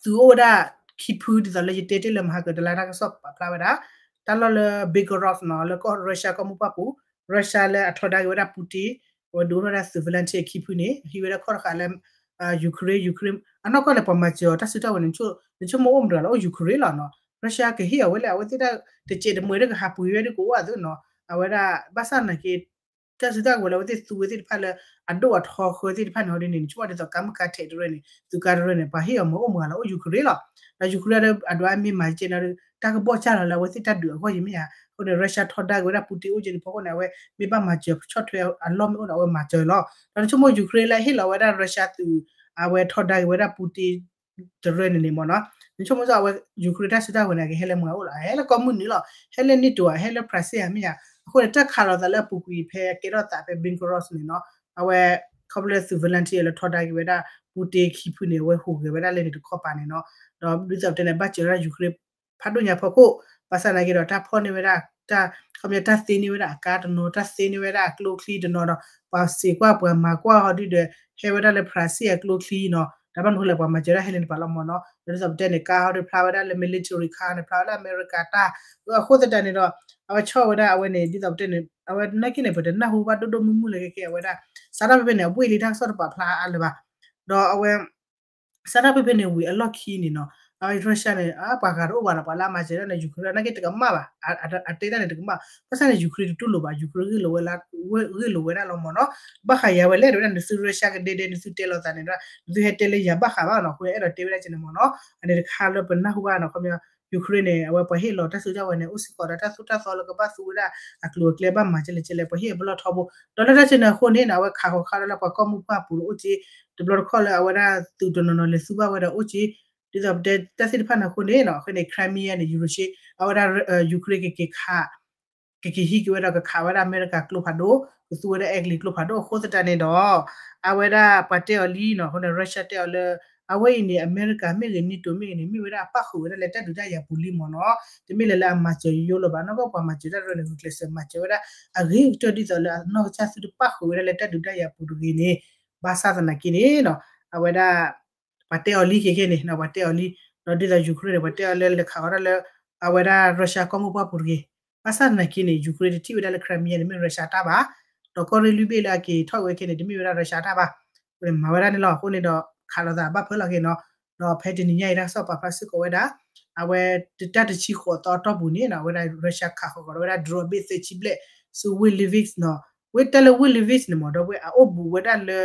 သူအိၣ်ဝဲဒၣ်ခံဖုဒ်သိးလၢယတဲတ့ၢ်လၢမဟါကတလါတ၁ကစီၣ်ပာ်ဖျါဝဲဒၣ် တၢ်လီၢ်လၢ Belgorod နီၤ လၢကီၢ် Russia ကီၢ်မိၢ်ပှၢ်ပူၤ Russia လၢအထီဒါက့ၤဝဲဒၣ် Putin အဝဲဒိးထီၣ်ဝဲဒၣ် Swift Volunteer ခံဖုန့ၣ် ဟံးဝဲဒၣ်ခီၣ်တဃာ်လၢ Ukraine Ukraine အနီၢ်ကီၢ်န့ၣ် ပှၤမၤစၢၤအီၤတၢ်စုတၢ်ဝဲၤန့ၣ် နဆိကမိၣ်အိၣ်မတၤလီၤ အိၣ် Ukraine လီၤနီၤ Russia ကဟ့ၣ်အီၤဝဲလၢအဝဲသ့ၣ်တၢ်တစဲးတမှဲၤ တကဟးပှ့ၤဝဲဒ်ကအိၣ်အသိးနီၤ အဝဲဒၣ် ဘၣ်ဆၣ်နာ်က့ တၢ်စုတၢ်ကဝဲၤလၢအဝဲသ့ၣ်သူဝဲသ့ၣ်တဖၣ်လၢ အဒိၣ်အထီဃၢသ့ၣ်တဖၣ်န့ၣ် ဟီဒ်န့ၣ် နဆိကမိၣ်ဒ်သိးကါမုၢ်ကါထဲးတရၢန့ၣ် သုကါတရၢန့ၣ် ပှၤဟ့ၣ်အီၤမ့ၢ်အိၣ်မတၤလီၤ အိၣ် Ukraine လီၤ ဒီး Ukraine ဒီးအဒိးအမ့ၢ်မၤကဲနီၤ တၢ်ကဘီၣ်ကၢ်လီၤလၢအဝဲသ့ၣ်တၢ်ဒုးအဂီၢ်ယံၤမ့ၢ်ဧါ အဃိန့ၣ် Russia ထီဒါက့ၤဝဲဒၣ် Putin အိၣ်ကဲန့ၣ်ဖီခိၣ်န့ၣ် အဝဲမ့ၢ်ဘၣ်မၤစၢၤဆီၣ်ထွဲအလီၢ်မ့ၢ်အိၣ်န့ၣ် အဝဲမၤစၢၤလီၤ ဒီးနဆိကမိၣ် Ukraine လၢအဟ့ၣ်လီၤဝဲဒၣ် Russia သုး အဝဲထီဒါက့ၤဝဲဒၣ် Putin တရၢန့ၣ်န့ၣ်မ့ၢ်နီၤ နဆိကမိၣ်စ့ၢ် အဝဲ Ukraine တၢ်စုတၢ်ဝဲၤန့ၣ် ကဟဲလၢမတၤအိၣ်လီၤ ဟဲလၢကီၢ်မုၢ်နုာ်လီၤ ဟဲလၢ NATO ဧါ ဟဲလၢ Brussels ဧါမ့ၢ်ဧါ အဃိန့ၣ် တၢ်ခးလိာ်သးလၢအပူၤကွံာ်ဖဲအကဲထီၣ်သးဖဲ Belgorod န့ၣ်နီၤ အဝဲ ခီဖျိလၢသုး volunteer လၢထီဒါက့ၤဝဲဒၣ် Putin ခံဖုန့ၣ် အဝဲဟူးဂဲၤဝဲဒၣ်လၢန့ၣ်တခီပၤန့ၣ်နီၤ ဒီးဒ်သိးပတဲန့ၣ် ဘၣ်စၢၤဝဲဒၣ် Ukraine ဖးဒိၣ်ညါဖီခိၣ် ဘၣ်ဆၣ်သနာ်က့ဒီး တၢ်ဖီၣ်န့ၢ်ဝဲဒၣ် တၢ် ခီပညီတၢ်သ့န့ၢ်ဝဲဒၣ်အကါတနီၤ တၢ်သ့န့ၢ်ဝဲဒၣ်အကျိချံတနီၤဒီး ပှၤစံးကွၢ်ပှၤမၤကွၢ်ဟီဒ်ဒီး ဟဲဝဲဒၣ်လၢ Brussels အကျိချံနီၤ တၢ်ဘၣ်မနုၤဃိလဲၣ် ပှၤမၤစၢၤဒၣ်ဟဲလၢန့ၣ်တပၤလီၤမ့ၢ်နီၤ ဒီးဒ်သိးပတဲန့ၣ် ကါဟီဒ်ဖျါဝဲဒၣ်လၢ military ခါန့ၣ် ဖျါဝဲဒၣ်အမဲရကၤတၢ် အဃိသတးန့ၣ်ဒီး အဝဲဆီၣ်ဝဲဒၣ်အဝဲန့ၣ် ဒ်သိးပတဲန့ၣ် အဝဲနာ်က့န့ၣ် ပတနၢ်ဟူဘၣ်ဒိၣ်ဒိၣ်မုၢ်မုၢ်လၢကဲကဲအဝဲဒၣ် စးထီၣ်ဖဲဖဲန့ၣ် အဝ့ၢ်လံတၢ်ကစီၣ်တပာ်ဖျါအါလၢၤဘၣ် ဒီးအဝဲ စးထီၣ်ဖဲဖဲန့ၣ်ဝံၤအလီၢ်ခံန့ၣ်နီၤ အဝဲ Russia န့ၣ် ပှၤဂၤတအိၣ်ဘၣ်နီၤ ပှၤလၢအမၤစၢၤဒၣ်န့ၣ် Ukraine နာ်က့တကမၣ်ဘၣ် အတဲဒၣ်န့ၣ်တကမၣ် ဘၣ်ဆၣ်န့ၣ် Ukraine တတူၢ်လိာ်ဘၣ် Ukraine ဂ့ၢ်လိာ်ဝဲလၢ ဂ့ၢ်လိာ်ဝဲဒၣ်လီၤမ့ၢ်နီၤ ဘၣ်ဃးယၤဝဲလဲၣ် တဲဝဲဒၣ် နသု Russia ကဒဲဒဲ နသုတဲလိာ်သးန့ၣ်ဒီး နသုဟဲတဲလၢယၤဘၣ်ဃးဘၣ်နီၤ အဃိအဲၣ်ဒိးတဲဝဲဒၣ်ကဲန့ၣ်မ့ၢ်နီၤ အန့ၣ်တခါလၢပနၢ်ဟူဘၣ်နီၤ ခီပညီ Ukraine န့ၣ် အဝဲပှၤဟ့ၣ်လီၤတၢ်စုတၢ်ဝဲၤန့ၣ် အိၣ်စ့ၢ်ကီးဒီးတၢ်သိၣ်တၢ်သီလၢကဘၣ်သူဝဲဒၣ်အကျိၤအကျဲဘၣ်မၤကဲလဲၣ်ကဲလဲၣ် ပှၤဟ့ၣ်အဘၣ်လီၢ်ထီဘိ ဒီးလၢတၢ်ကဲန့ၣ်အဃိန့ၣ်နီၤ အဝဲခးဃီၤခါဒီးလၢပှၤကီၢ်မိၢ်ပှၢ်ပူၤဒီးအိၣ်က့ တဘျီတခီၣ်လၢအဝဲဒၣ်သုးတနီၤနီၤလဲၤသူဘၣ်ဝဲဒီးအိၣ်က့ ဒ်သိးပတဲတၢ်သ့ၣ်တဖၣ်န့ၣ်အဃိန့ၣ်နီၤ အဃိန့ၣ် Crimea န့ၣ် Russia အဝဲဒၣ် Ukraine ကက့ၤခး ကက့ၤဟံးက့ၤဝဲဒီးကခးဝဲဒၣ်အမဲရကၤကျိဖးဒိၣ် ကသူဝဲဒၣ်အဲကလံးကျိဖးဒိၣ်အဃိသတးန့ၣ်ဒီး အဝဲဒၣ်ပှၤတဲအီၤလံနီၤ အဃိန့ၣ် Russia တဲအီၤလၢ အဝဲအံၤန့ၣ် အမဲရကၤမ့ၢ်ဂ့ၤ NATO မ့ၢ်ဂ့ၤန့ၣ် မ့ၢ်ဝဲဒၣ်အပၣ်ဃုာ်ဝဲဒၣ်လၢတၢ်ဒုးတၢ်ယၤပူၤလံမ့ၢ်နီၤ တမ့ၢ်လၢလၢအမၤစၢၤယိယိလၢၤဘၣ် နီၢ်ကီၢ်ပှၤမၤစၢၤတၢ်တရၢန့ၣ် ဂုာ်ကျဲးစၢးမၤစၢၤဝဲဒၣ် အဂ့ၤကတၢၢ်ဒ်သိးလၢအနီၢ်ကစၢ်သုတပၣ်ဃုာ်ဝဲဒၣ်လၢတၢ်ဒုးတၢ်ယၤပူၤတဂ့ၤန့ၣ် ဘၣ်ဆၣ်သနာ်က့န့ၣ်နီၤ အဝဲဒၣ် ပှၤတဲအီၤလံက့ၤကဲန့ၣ် ပှၤတဲအီၤလံ ဒီးဒ်သိး Ukraine န့ၣ် ပှၤတဲအီၤလၢလဲၤခးဃီၤတၢ်လၢ အဝဲဒၣ် Russia ကီၢ်မိၢ်ပှၢ်ပူၤတဂ့ၤ ဘၣ်ဆၣ်သနာ်က့န့ၣ် Ukraine တထံၣ်ဝဲဒၣ်လၢ Crimea န့ၣ် မ့ၢ် Russia တၢ်ဘၣ် ဒီးကီၢ်ရ့ၣ်လွံၢ်ဘ့ၣ်လၢအက့ၤထီၣ်ဝဲကဲန့ၣ် တမ့ၢ်ဝဲဒၣ် Russia တၢ်ဘၣ် မၤဝဲဒၣ်န့ၣ်လီၤ အဃိန့ၣ်ဒီး ခးလိာ်သးဘၣ်ဖၢလီၤက့ၤနီၤ ဒီးဖဲတနံၤညါအံၤတၢ်ကစီၣ်ပာ်ဖျါစ့ၢ်ကီးဝဲဒၣ် အဝဲတၢ်တဆံဃိးသီအတီၢ်ပူၤန့ၣ်နီၤ အဝဲဒၣ် Russia ခးဃီၤကဒီးဝဲဒၣ် drone အဘ့ၣ်သၢဆံဘျဲၣ် ဆူဝ့ၢ် Lviv နီၤ ဝ့ၢ်တၢ်လၢဝ့ၢ် Lviv န့ၣ်မ့ၢ်ဒီးဝ့ၢ်အအိၣ်ဘူးဝဲဒၣ်လၢ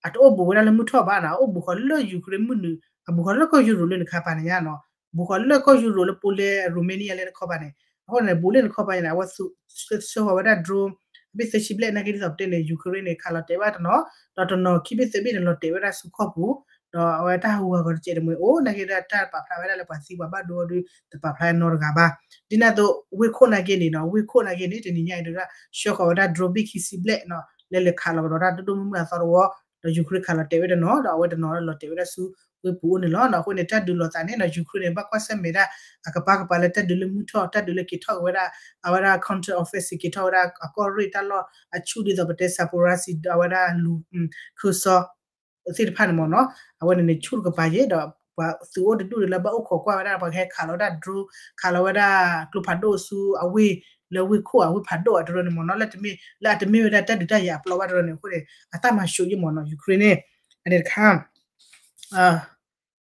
အတအိၣ်ဘူးဝဲဒၣ်လၢမုၢ်ထီၣ်ဘၣ်နီၤ အအိၣ်ဘူးဃီၤလၢ Ukraine မုၢ်နုာ် အဘူးဃီၤလၢကီၢ် Europe လၢနခါပၤန့ၣ်ညါနီၤ ဘူးဃီၤလၢကီၢ် Europe လၢ Poland Romania လၢနခီပၤန့ၣ် အဃိန့ၣ် ဘူးလၢနခီပၤန့ၣ် အဝဲဆှၢဃီၤဝဲဒၣ် drone အဘ့ၣ်သၢဆံဘျဲၣ် နာ်က့ဒ်သိးပတဲန့ၣ် Ukraine န့ၣ် ခးလီၤတဲာ်ဘၣ်တနီၤ ဒီးတနီၤခံဘ့ၣ်သၢဘ့ၣ်န့ၣ် လီၤတဲာ်ဝဲဒၣ်ဆူခီၣ်ပူၤ ဒီးအဝဲတၢ်ဟးဂူာ်ဟးဂီၤတစဲးတမှဲၤအိၣ် နာ်က့ဒၣ်တၢ်ပာ်ဖျါဝဲဒၣ်လၢပှၤသံပှၤဘၣ်ဒိအီၤဒုး တပာ်ဖျါနီတဂၤဘၣ် ဒ်န့ၣ်အသိး ဝ့ၢ်ခိၣ်နာ်က့န့ၣ်နီၤ ဝ့ၢ်ခိၣ်နာ်က့န့ၣ် တနံၤညါအံၤဒုး ဆှၢဃီၤဝဲဒၣ် drone ဘ့ၣ်ခံဆံဘျဲၣ်နီၤ လဲၤလဲၤခးလီၤကဒီးတၢ်ဒိၣ်ဒိၣ်မုၢ်မုၢ်အသီတဝီ ဒီး Ukraine ခးလီၤတဲာ်ဝဲတနီၤ ဒီးအဝဲတနီၤလီၤတဲာ်ဝဲဒၣ်ဆူဝ့ၢ်ပူၤအိၣ်န့ၣ်လီၤ. အဃိန့ၣ် တၢ်ဒုးလိာ်သးန့ၣ်နီၤ Ukraine န့ၣ် ဘၣ်ကွၢ်ဆၢၣ်မဲာ်ဒၣ် အကပၤကပၤလၢတၢ်ဒုးလၢမုၢ်ထီၣ် တၢ်ဒုးလၢက့ၤထီၣ်က့ၤဝဲဒၣ် အဝဲဒၣ် counter offensive က့ၤထီၣ်ဝဲဒၣ်အကီၢ်ရ့ၣ်တၢ်လီၢ်အဆူၣ်ဒ်သိးပတဲ Zaporizhzhia အဝဲဒၣ်လူၤ ခၢၣ်စီ သ့ၣ်တဖၣ်န့ၣ်မ့ၢ်နီၤ အဝဲန့ၣ်န့ၣ်ဆူၣ်တကပၤယဲၢ်ဒီး ပှၤသုးအိၣ်တဒူၣ်န့ၣ်လၢဘၣ်အိၣ်ခိးကွၢ်ဝဲဒၣ် ပှၤကဟဲခးလီၤဝဲဒၣ် drone ခးလီၤဝဲဒၣ်ကျိဖးဒိၣ်ဆူအဝ့ၢ် လၢဝ့ၢ်ခိၣ်အဝ့ၢ်ဖးဒိၣ်အတရၢန့ၣ်မ့ၢ်နီၤ လၢတမ့ၢ် လၢအတမ့ၢ်ဝဲဒၣ်တၢ်ဒုးတၢ်ယၤအပျီဘၣ်တရၢန့ၣ် အဃိန့ၣ် အတၢ်မၤၡိးယဲၢ်မ့ၢ်နီၤ Ukraine န့ၣ် အန့ၣ်တခါ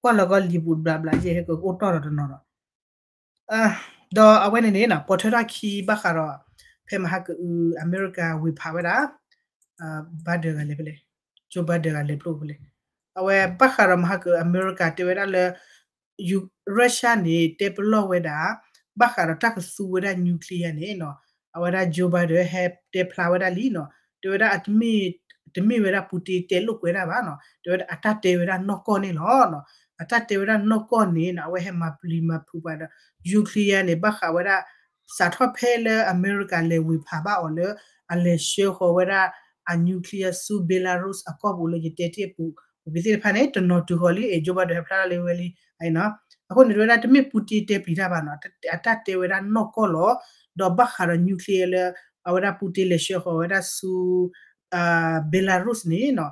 ကွၢ်လီၤကီၢ်လံာ်ပူၤဘျးဘျးယဲၢ် ကအိၣ်တီၢ်ဒီးတနီၤဒီး ဒီးအဝဲန့ၣ်န့ၣ်နီၤ ပိာ်ထွဲထီၣ်ခံဘၣ်ဃးဒီး ဖဲမဟါကအု အမဲရကၤဝ့ၤဖးဝဲဒၣ် Biden ဂၤလဲၤဖဲလဲၣ် Joe Biden ဂၤလဲၤဖဲလဲၣ် အဝဲဘၣ်ဃးဒီးမဟါကအု အမဲရကၤတဲဝဲဒၣ်လၢ Russia န့ၣ် တဲပလီၢ်ဝဲဒၣ် ဘၣ်ဃးဒီးတၢ်ကသူဝဲဒၣ် nuclear န့ၣ်နီၤ အဝဲဒၣ် Joe Biden ဟဲတဲဖျါဝဲဒၣ်လံနီၤ တဲဝဲဒၣ် တမ့ၢ်ဝဲဒၣ် Putin တဲလိာ်ကွဲဒၣ်ဘၣ်နီၤ တဲဝဲဒၣ်အတၢ်တဲဝဲဒၣ်နီၢ်ကီၢ်န့ၣ်လီၤနီၤ အတၢ်တဲဝဲဒၣ်နီၢ်ကီၢ်န့ၣ်နီၤ အဝဲဟဲမၤပျံၤမၤဖုးပှၤဒီး nuclear န့ၣ် ဘၣ်ဃးဝဲဒၣ် စးထီၣ်ဖဲလၢအမဲရကၤလဲၤဝ့ၤဖးဘၣ်အီၤလၢ အလဲၤဆှၢဃီၤဝဲဒၣ် အ nuclear ဆူ Belarus အကီၢ်ပူၤလၢယတဲတ့ၢ်အပူၤ ပူၤကွံာ်သ့ၣ်တဖၣ်န့ၣ် တနီၤတုၤဃီၤလံ အဲ Joe Biden ဟဲဖျါထီၣ်လံဝဲလံ အံၤနီၤ. အဃိန့ၣ် တဲဝဲဒၣ် တမ့ၢ် Putin တဲပျံၤတၢ်ဘၣ်နီၤ အတၢ်တဲဝဲဒၣ်နီၢ်ကီၢ်လီၤ. ဒီးဘၣ်ဃးဒီး nuclear လၢ အဝဲဒၣ် Putin လဲၤဆှၢဃီၤဝဲဒၣ်ဆူ Belarus န့ၣ်နီၤ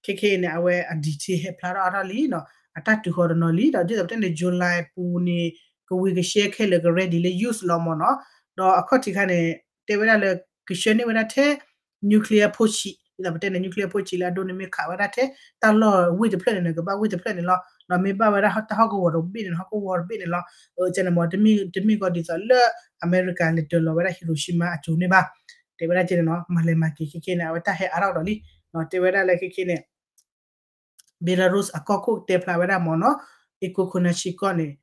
ခဲခဲအံၤန့ၣ် အဝဲအ detail ဟဲဖျါထီၣ်အါထီၣ်လံနီၤ အတၢ်တုၤဃီၤတနီၤလံ ဒီးဒ်သိးပတဲန့ၣ် July ပူၤန့ၣ် ကဝံၤကရှဲခဲလၢာ်က ready လၢ use လီၤမ့ၢ်နီၤ. ဒီးအခီၣ်ထံးခါန့ၣ် တဲဝဲဒၣ်လၢ ကဆှၢန့ၢ်ဝဲဒၣ်ထဲ nuclear ဖိဆံး ဒ်သိးပတဲန့ၣ် nuclear ဖိဆံးလၢအဒိန့ၣ်မ့ၢ်ခးဝဲဒၣ်ထဲ တၢ်လီၢ်ဝ့ၢ်တဖျၢၣ်န့ၣ်န့ၣ် ကဘၣ်ဝ့ၢ်တဖျၢၣ်န့ၣ်လီၤ. ဒီးမ့ၢ်ဘၣ်ဝဲဒၣ်တၢ်ဟီၣ်ကဝီၤတဘ့ၣ်န့ၣ် ဟီၣ်ကဝီၤတဘ့ၣ်န့ၣ်လီၤ. အကန့ၣ်မ့ၢ် တမ့ၢ်ကီးဒ်သိးလၢ အမဲရကၤလဲၤတၢၤလီၤဝဲဒၣ် Hiroshima အစိၤန့ၣ်ဘၣ်. တဲဝဲဒၣ်ကန့ၣ်နီၤ မၤလဲၤမၤက့ၤခဲခဲန့ၣ် အဝဲတၢ်ဟဲအါထီၣ်ဒီးလံ တဲဝဲဒၣ်လၢခဲခဲန့ၣ် Belarus အကီၢ်ခိၣ်တဲဖျါဝဲဒၣ်မ့ၢ်နီၤ Eko Konashi ကီၢ်န့ၣ်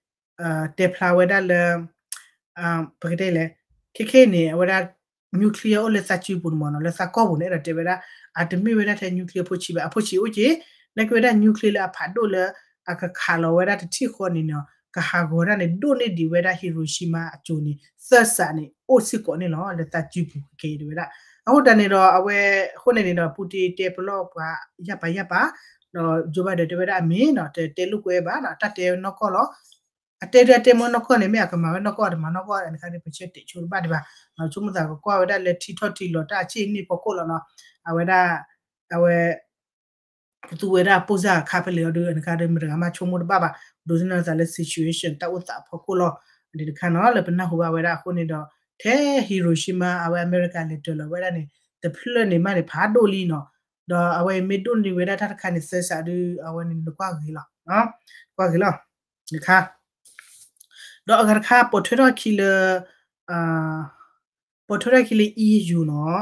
တဲဖျါဝဲဒၣ်လၢ ပကတဲလဲၣ် ခဲခဲန့ၣ် အဝဲဒၣ် nuclear အိၣ်လၢသးစုပူၤန့ၣ်မ့ၢ်နီၤ လၢသးကီၢ်ပူၤန့ၣ် အဲၣ်ဒိးတဲဝဲဒၣ် အတမ့ၢ်ဝဲဒၣ်ထဲ nuclear ဖိဆံးဘၣ် အဖိဆံးအိၣ်က့ၤ နာ်က့ဝဲဒၣ် nuclear လၢအဖးဒိၣ်လၢ အကခးလီၤဝဲဒၣ်တထံၣ်ဃီန့ၣ်နီၤ ကဟးဂီၤဒၣ်န့ၣ် ဒိၣ်န့ၢ်ဒံးဝဲဒၣ် Hiroshima အစိၤန့ၣ် သၢစးန့ၣ် အိၣ်စ့ၢ်ကီးန့ၣ်လီၤ လၢသးစုပူၤခဲခဲအံၤတဲဝဲဒၣ်. အဃိတၢ်န့ၣ်ဒီး အဝဲ အဃိန့ၣ်န့ၣ်ဒီး Putin တဲပလီၢ်ပှၤယၢ်ပာ်ယၢ်ပာ် ဒီး Joe Biden တဲဝဲဒၣ်အမ့ၢ်နီၤ တတဲလိာ်ကွဲဘၣ်နီၤ တၢ်တဲနီၢ်ကီၢ်လီၤ. အတဲဒၣ်တဲမ့ၢ်နီၢ်ကီၢ်န့ၣ် မ့ၢ်အကမၤဝဲနီၢ်ကီၢ် တမၤနီၢ်ကီၢ် နခါဒ်ပဆၢတဲာ်ဆိတဘၣ်ဒံးဘၣ်. ဆိကမိၣ်သးကကွၢ်ဝဲဒၣ်လၢထံထီၣ်ထံလီၤတၢ်အဆ့ၣ်န့ၣ်ဖီခိၣ်လီၤနီၤ အဝဲဒၣ် အဝဲ ကသူဝဲဒၣ်ပိၢ်စၢ်အခါဖဲလဲၣ်အီၤဒီး နခါဒီးမတၤတဂၤမးဆိကမိၣ်တဘၣ်ဘၣ်. ဒိးသန့ၤသးလၢ situation တၢ်အိၣ်သးအဖီခိၣ်လီၤ. ဒ်တခါနီၤ လၢပနၢ်ဟူဘၣ်ဝဲဒၣ်အဃိန့ၣ်ဒီး ထဲ Hiroshima အဝဲအမဲရကၤလဲၤတၢၤလီၤဝဲဒၣ်န့ၣ် တဖျၢၣ်န့ၣ်မးန့ၣ် ဖးဒိၣ်လံနီၤ. ဒီးအဝဲမ့ၢ်ဒိၣ်န့ၢ်ဝဲဒၣ်တၢ်တခါန့ၣ် သၢစးဒုး အဝဲန့ၣ်နကွၢ်ဂ့ၤလီၤ. ကွၢ်ဂ့ၤလီၤ. တခါ ဒီးအဂၤတခါ ပိာ်ထွဲထီၣ်ခံလၢ ပိာ်ထွဲထီၣ်ခံလၢ EU နီၤ.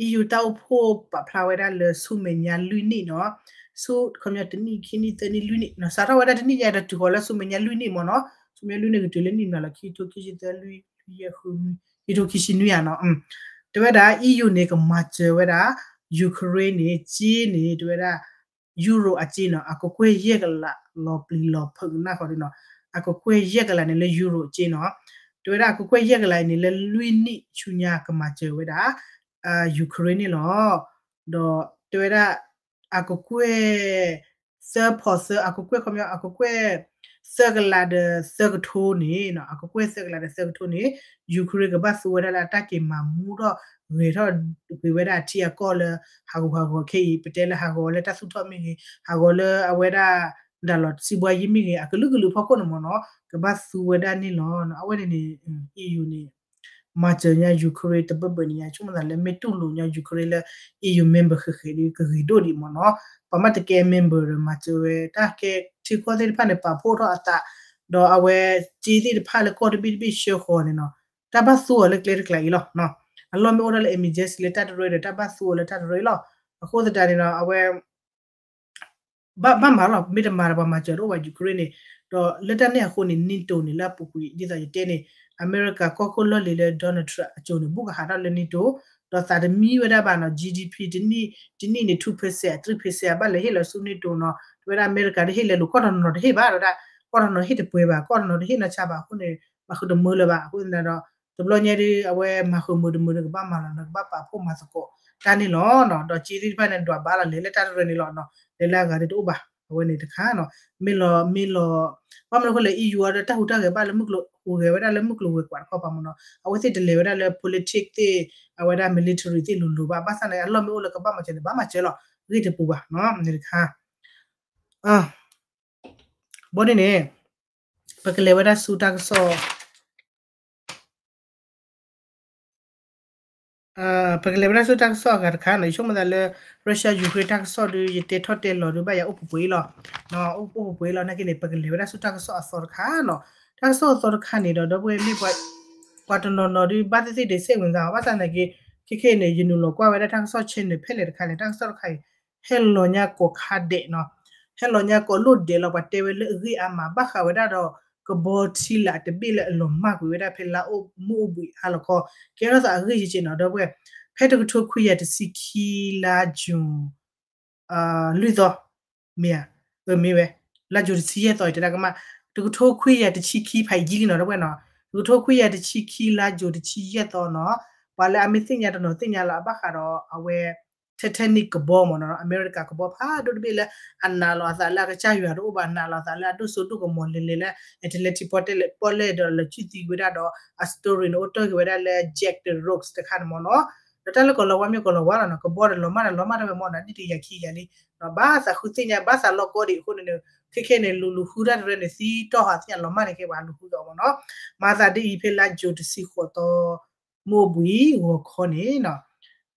EU တၢ်အိၣ်ဖှိၣ်ပာ်ဖျါဝဲဒၣ်လၢဆူမဲာ်ညါလွံၢ်နံၣ်နီၤ. ဆူ ခီပညီတနံၣ် ခံနံၣ် သၢနံၣ် လွံၢ်နံၣ်နီၤ. စးထီၣ်ဝဲဒၣ်တနံၣ်ညါဒီးတုၤဃီၤလၢဆူမဲာ်ညါလွံၢ်နံၣ်မ့ၢ်နီၤ. ဆူမဲာ်ညါလွံၢ်နံၣ်ကတုၤလၢနံၣ်မနုၤလီၤ ခံထိခံဆံသၢ လွံၢ် လွံၢ်ယဲၢ်ဃုနွံ ခံထိခံဆံနွံဧါနီၤ. တဲဝဲဒၣ် EU န့ၣ် ကမၤစၢၤဝဲဒၣ် Ukraine န့ၣ် စ့န့ၣ် တဲဝဲဒၣ် Euro အစ့နီၤ အကကွဲၢ်ယဲၢ်ကလး လီၤပျံၤလီၤဖုးကနၣ်ဃီဒ်နီၤ အကကွဲၢ်ယဲၢ်ကလးန့ၣ်လၢ Euro အစ့နီၤ. တဲဝဲဒၣ်အကကွဲၢ်ယဲၢ်ကလးအံၤန့ၣ် လၢလွံၢ်နံၣ်ဆူညါကမၤစၢၤဝဲဒၣ် Ukraine န့ၣ်လီၤ. ဒီးတဲဝဲဒၣ် အကကွဲၢ် သၢဖီသၢ အကကွဲၢ်ခီပညီ အကကွဲၢ် သၢကလးဒီးသၢကထိန့ၣ် အကကွဲၢ်သၢကလးဒီးသၢကထိန့ၣ် Ukraine ကဘၣ်သူဝဲဒၣ်လၢအတၢ်က့ၤမၤမူထီၣ်ဂဲၤထီၣ်ကွံာ်ဝဲဒၣ်အထံအကီၢ်လၢ ဟးဂူာ်ဟးဂီၤခဲအံၤ ပတဲလၢဟးဂီၤလၢတၢ်သူၣ်ထီၣ်မ့ၢ်ဂ့ၤ ဟးဂီၤလၢအဝဲဒၣ် ဒၣ်လီၤစံးဘှါယံာ်မ့ၢ်ဂ့ၤ အကလုာ်ကလုာ်ဖီခိၣ်န့ၣ်မ့ၢ်နီၤ ကဘၣ်သူဝဲဒၣ်န့ၣ်လီၤ. အဝဲန့ၣ်န့ၣ် EU န့ၣ် မၤစၢၤညါ Ukraine တဘၢဘၢန့ၣ် ယဆိကမိၣ်သးလၢမ့ၢ်တူၢ်လိာ်ညါ Ukraine လၢ EU member ဃဲးဃဲးဒီး ကဂ့ၤဒိၣ်ဒံးမ့ၢ်နီၤ. ပှၤမ့ၢ်တကဲ member ဒီး မၤစၢၤဝဲ တၢ်ကဲထံကီၢ်သ့ၣ်တဖၣ်န့ၣ် ပာ်ဖှိၣ်ထီၣ်အသး ဒီးအဝဲစ့သ့ၣ်တဖၣ်လၢကီၢ်တဘ့ၣ်တဘ့ၣ်ဆှၢဃီၤန့ၣ်နီၤ တၢ်ဘၣ်သူအီၤလၢကျဲတကျါအံၤလီၤ. အလီၢ်မ့ၢ်အိၣ်ဒၣ်လၢ emergency လၢတၢ်တရၢဒီး တၢ်ဘၣ်သူအီၤလၢတၢ်တရၢအံၤလီၤ. အဃိသတးန့ၣ်ဒီး အဝဲ ဘၣ်မၤလီၤ မ့ၢ်တမၤဒီးပှၤမၤစၢၤတအိၣ်ဘၣ် Ukraine န့ၣ်. ဒီးလၢတၢ်န့ၣ်အဃိန့ၣ် NATO န့ၣ် လၢအပူၤကွံာ် ဒ်သိးယတဲန့ၣ် အမဲရကၤကီၢ်ခိၣ်လီၢ်လံၤလၢ Donald Trump အစိၤန့ၣ် ဘူးကဟးထီၣ်လၢ NATO ဒီးသးတမံဝဲဒၣ်ဘၣ်နီၤ GDP တနံၣ်တနံၣ်န့ၣ် two percent three percent ဘၣ်လဲၤဟ့ၣ်လီၤဆူ NATO နီၤ. တဝဲဒၣ်အမဲရကၤတဟ့ၣ်လၢၤလိာ် ကီၢ်တနီၤတဟ့ၣ်ဘၣ် တဝဲဒၣ် ကီၢ်တနီၤဟ့ၣ်တပှဲၤဘၣ် ကီၢ်တနီၤတဟ့ၣ်နီၢ်ဆါဘၣ်အဃိန့ၣ် ဘၣ်ဃုတမၢလၢၤဘၣ် အဃိသတးဒီး တဘျီညါဒီး အဝဲမၤဃုာ်မုာ်တမုာ်ဒီးကဘၣ်မၤလီၤ ကဘၣ်ပာ်ဖှိၣ်မၤသကိးတၢ်န့ၣ်လီၤ. ဒီးစ့သ့ၣ်တဖၣ်န့ၣ် ဒွးဘၣ်လီၤ လဲၤလၢတၢ်တရၢန့ၣ်လီၤ. လဲၤလၢအဂၤဒီးတအိၣ်ဘၣ် အဝဲန့ၣ်တခါနီၤ. မ့ၢ်လီၤ မ့ၢ်လီၤ ဘၣ်မနုၤအဃိလဲၣ် EU အီၤဒီးတၢ်ဟူးတၢ်ဂဲၤဘၣ်လၢမုၢ်ကျိၤ ဟူးဂဲၤဝဲဒၣ်လၢမုၢ်ကျိၤဝဲၤကွာ်တခီပၤမ့ၢ်နီၤ. အဝဲသ့ၣ်တလဲၤဝဲဒၣ်လၢ politics သ့ၣ် အဝဲဒၣ် military သ့ၣ်လိၤလိၤဘၣ်. ဘၣ်ဆၣ်န့ၣ် အလီၢ်မ့ၢ်အိၣ်လၢကဘၣ်မၤစၢၤန့ၣ် ဘၣ်မၤစၢၤလီၤ ဂ့ၢ်တပူၤဘၣ်နီၤ န့ၣ်တခါ ဘီဒ်န့ၣ် ပကလဲၤဝဲဒၣ်ဆူတၢ်ကစီၣ် ပကလဲၤဝဲဒၣ်ဆူတၢ်ကစီၣ်အဂၤတခါနီၤ. ယဆိကမိၣ်သးလၢ Russia Ukraine တၢ်ကစီၣ်ဒီး ယတဲထီၣ်တဲလီၤဒီး ဘၣ်ယၤအိၣ်ပှဲၤပှဲၤအံၤလီၤ. အိၣ်ပှဲၤပှဲၤအံၤလီၤ နာ်က့န့ၣ် ပကလဲၤဝဲဒၣ်ဆူတၢ်ကစီၣ်အသီတခါနီၤ. တၢ်ကစီၣ်အသီတခါန့ၣ်ဒီး ဒီပုၢ်ဝဲၢ်မ့ၢ်ပှၤ ပှၤတနီၤနီၤဒီး ဘၣ်သ့ၣ်သ့ၣ်ဒီး စိတ်ဝင်စား ဘၣ်ဆၣ်သနာ်က့ ခဲခဲအံၤန့ၣ် ယနုာ်လီၤကွၢ်ဝဲဒၣ်တၢ်ကစီၣ် channel ဖဲလဲၣ်တခါလဲၣ် တၢ်ကစီၣ်တခါအံၤ ဟဲလီၤညါကိးခါဒဲးနီၤ. ဟဲလီၤညါကိးလိၣ်ဒဲးလီၤ ပှၤတဲဝဲလၢအဂ့ၢ်အါမး ဘၣ်ဃးဝဲဒၣ်ဒီး ကဘီထံလာ်တဘ့ၣ်လၢအလီၤမၢ်ကွံာ်ဝဲဒၣ်ဖဲလါအိၣ်မုၢ်အိၣ်ဘှံးအါလီၤခီ ကဲထီၣ်သးအဂ့ၢ်ယဲၢ်ကဲနီၤ ဒီပုၢ်ဝဲၢ် ဖဲတကထိခွံကယၤတဆံခံလါ June လွံၢ်သီ မ့ၢ်ဧါ အမ့ၢ်ဝဲ လါယူၤတဆံယဲၢ်သီအံၤ တဲဒၣ်ကမၣ် တကထိခွံကယၤတဆံခံ ဖးယံာ်လံနီၤ တဝဲနီၤ တကထိခွံကယၤတဆံခံ လါယူၤတဆံယဲၢ်သီနီၤ ပှၤလၢအမ့ၢ်သ့ၣ်ညါတနီၤသ့ၣ်ညါလီၤ အဘၣ်ဃးဒီး အဝဲ Titanic ကဘီမ့ၢ်နီၤ အမဲရကၤကဘီဖးဒိၣ်တဘ့ၣ်လၢ အနာ်လီၤအသးလၢအကစၢ်ယွၤတအိၣ်ဘၣ် နာ်လီၤအသးလၢအဒိၣ်စိဒိၣ်ကမီၤလဲၤလဲၤလၢ Atlantic ပီၣ်လဲၣ် ပီၣ်လဲၣ်ဒီးလၢကုၢ်သံကွံာ်ဝဲဒၣ်ဒီး အ story န့ၣ် အိၣ်တ့ၢ်က့ၤဝဲဒၣ်လၢ Jack the Rose တခါန့ၣ်မ့ၢ်နီၤ ဒီးတၢ်လၢကီၤလၤဝါမ့ၢ်ကီၤလၤဝါလီၤနီၤ ကဘီဒီးလီၤမၢ်ဒီးလီၤမၢ်တဝဲမ့ၢ်နီၤ နံၣ်တကယၤခံကယၤလံ ဘၣ်သးဃုသ့ၣ်ညါ ဘၣ်သးလီၢ်ကီၢ်ဒံးအဃိန့ၣ် ခဲခဲန့ၣ် လူၤလူၤဃုတၢ်တရၢန့ၣ် သံတီၢ်ဟးသ့ၣ်ညါလီၤမၢ်န့ၣ် ကဲပှၤလူၤဃုကီးမ့ၢ်နီၤ မၤသးဒ်အံၤ ဖဲလါယူၤတဆံဃိးသီ မုၢ်အိၣ်ဘှံးဂီၤခီန့ၣ်နီၤ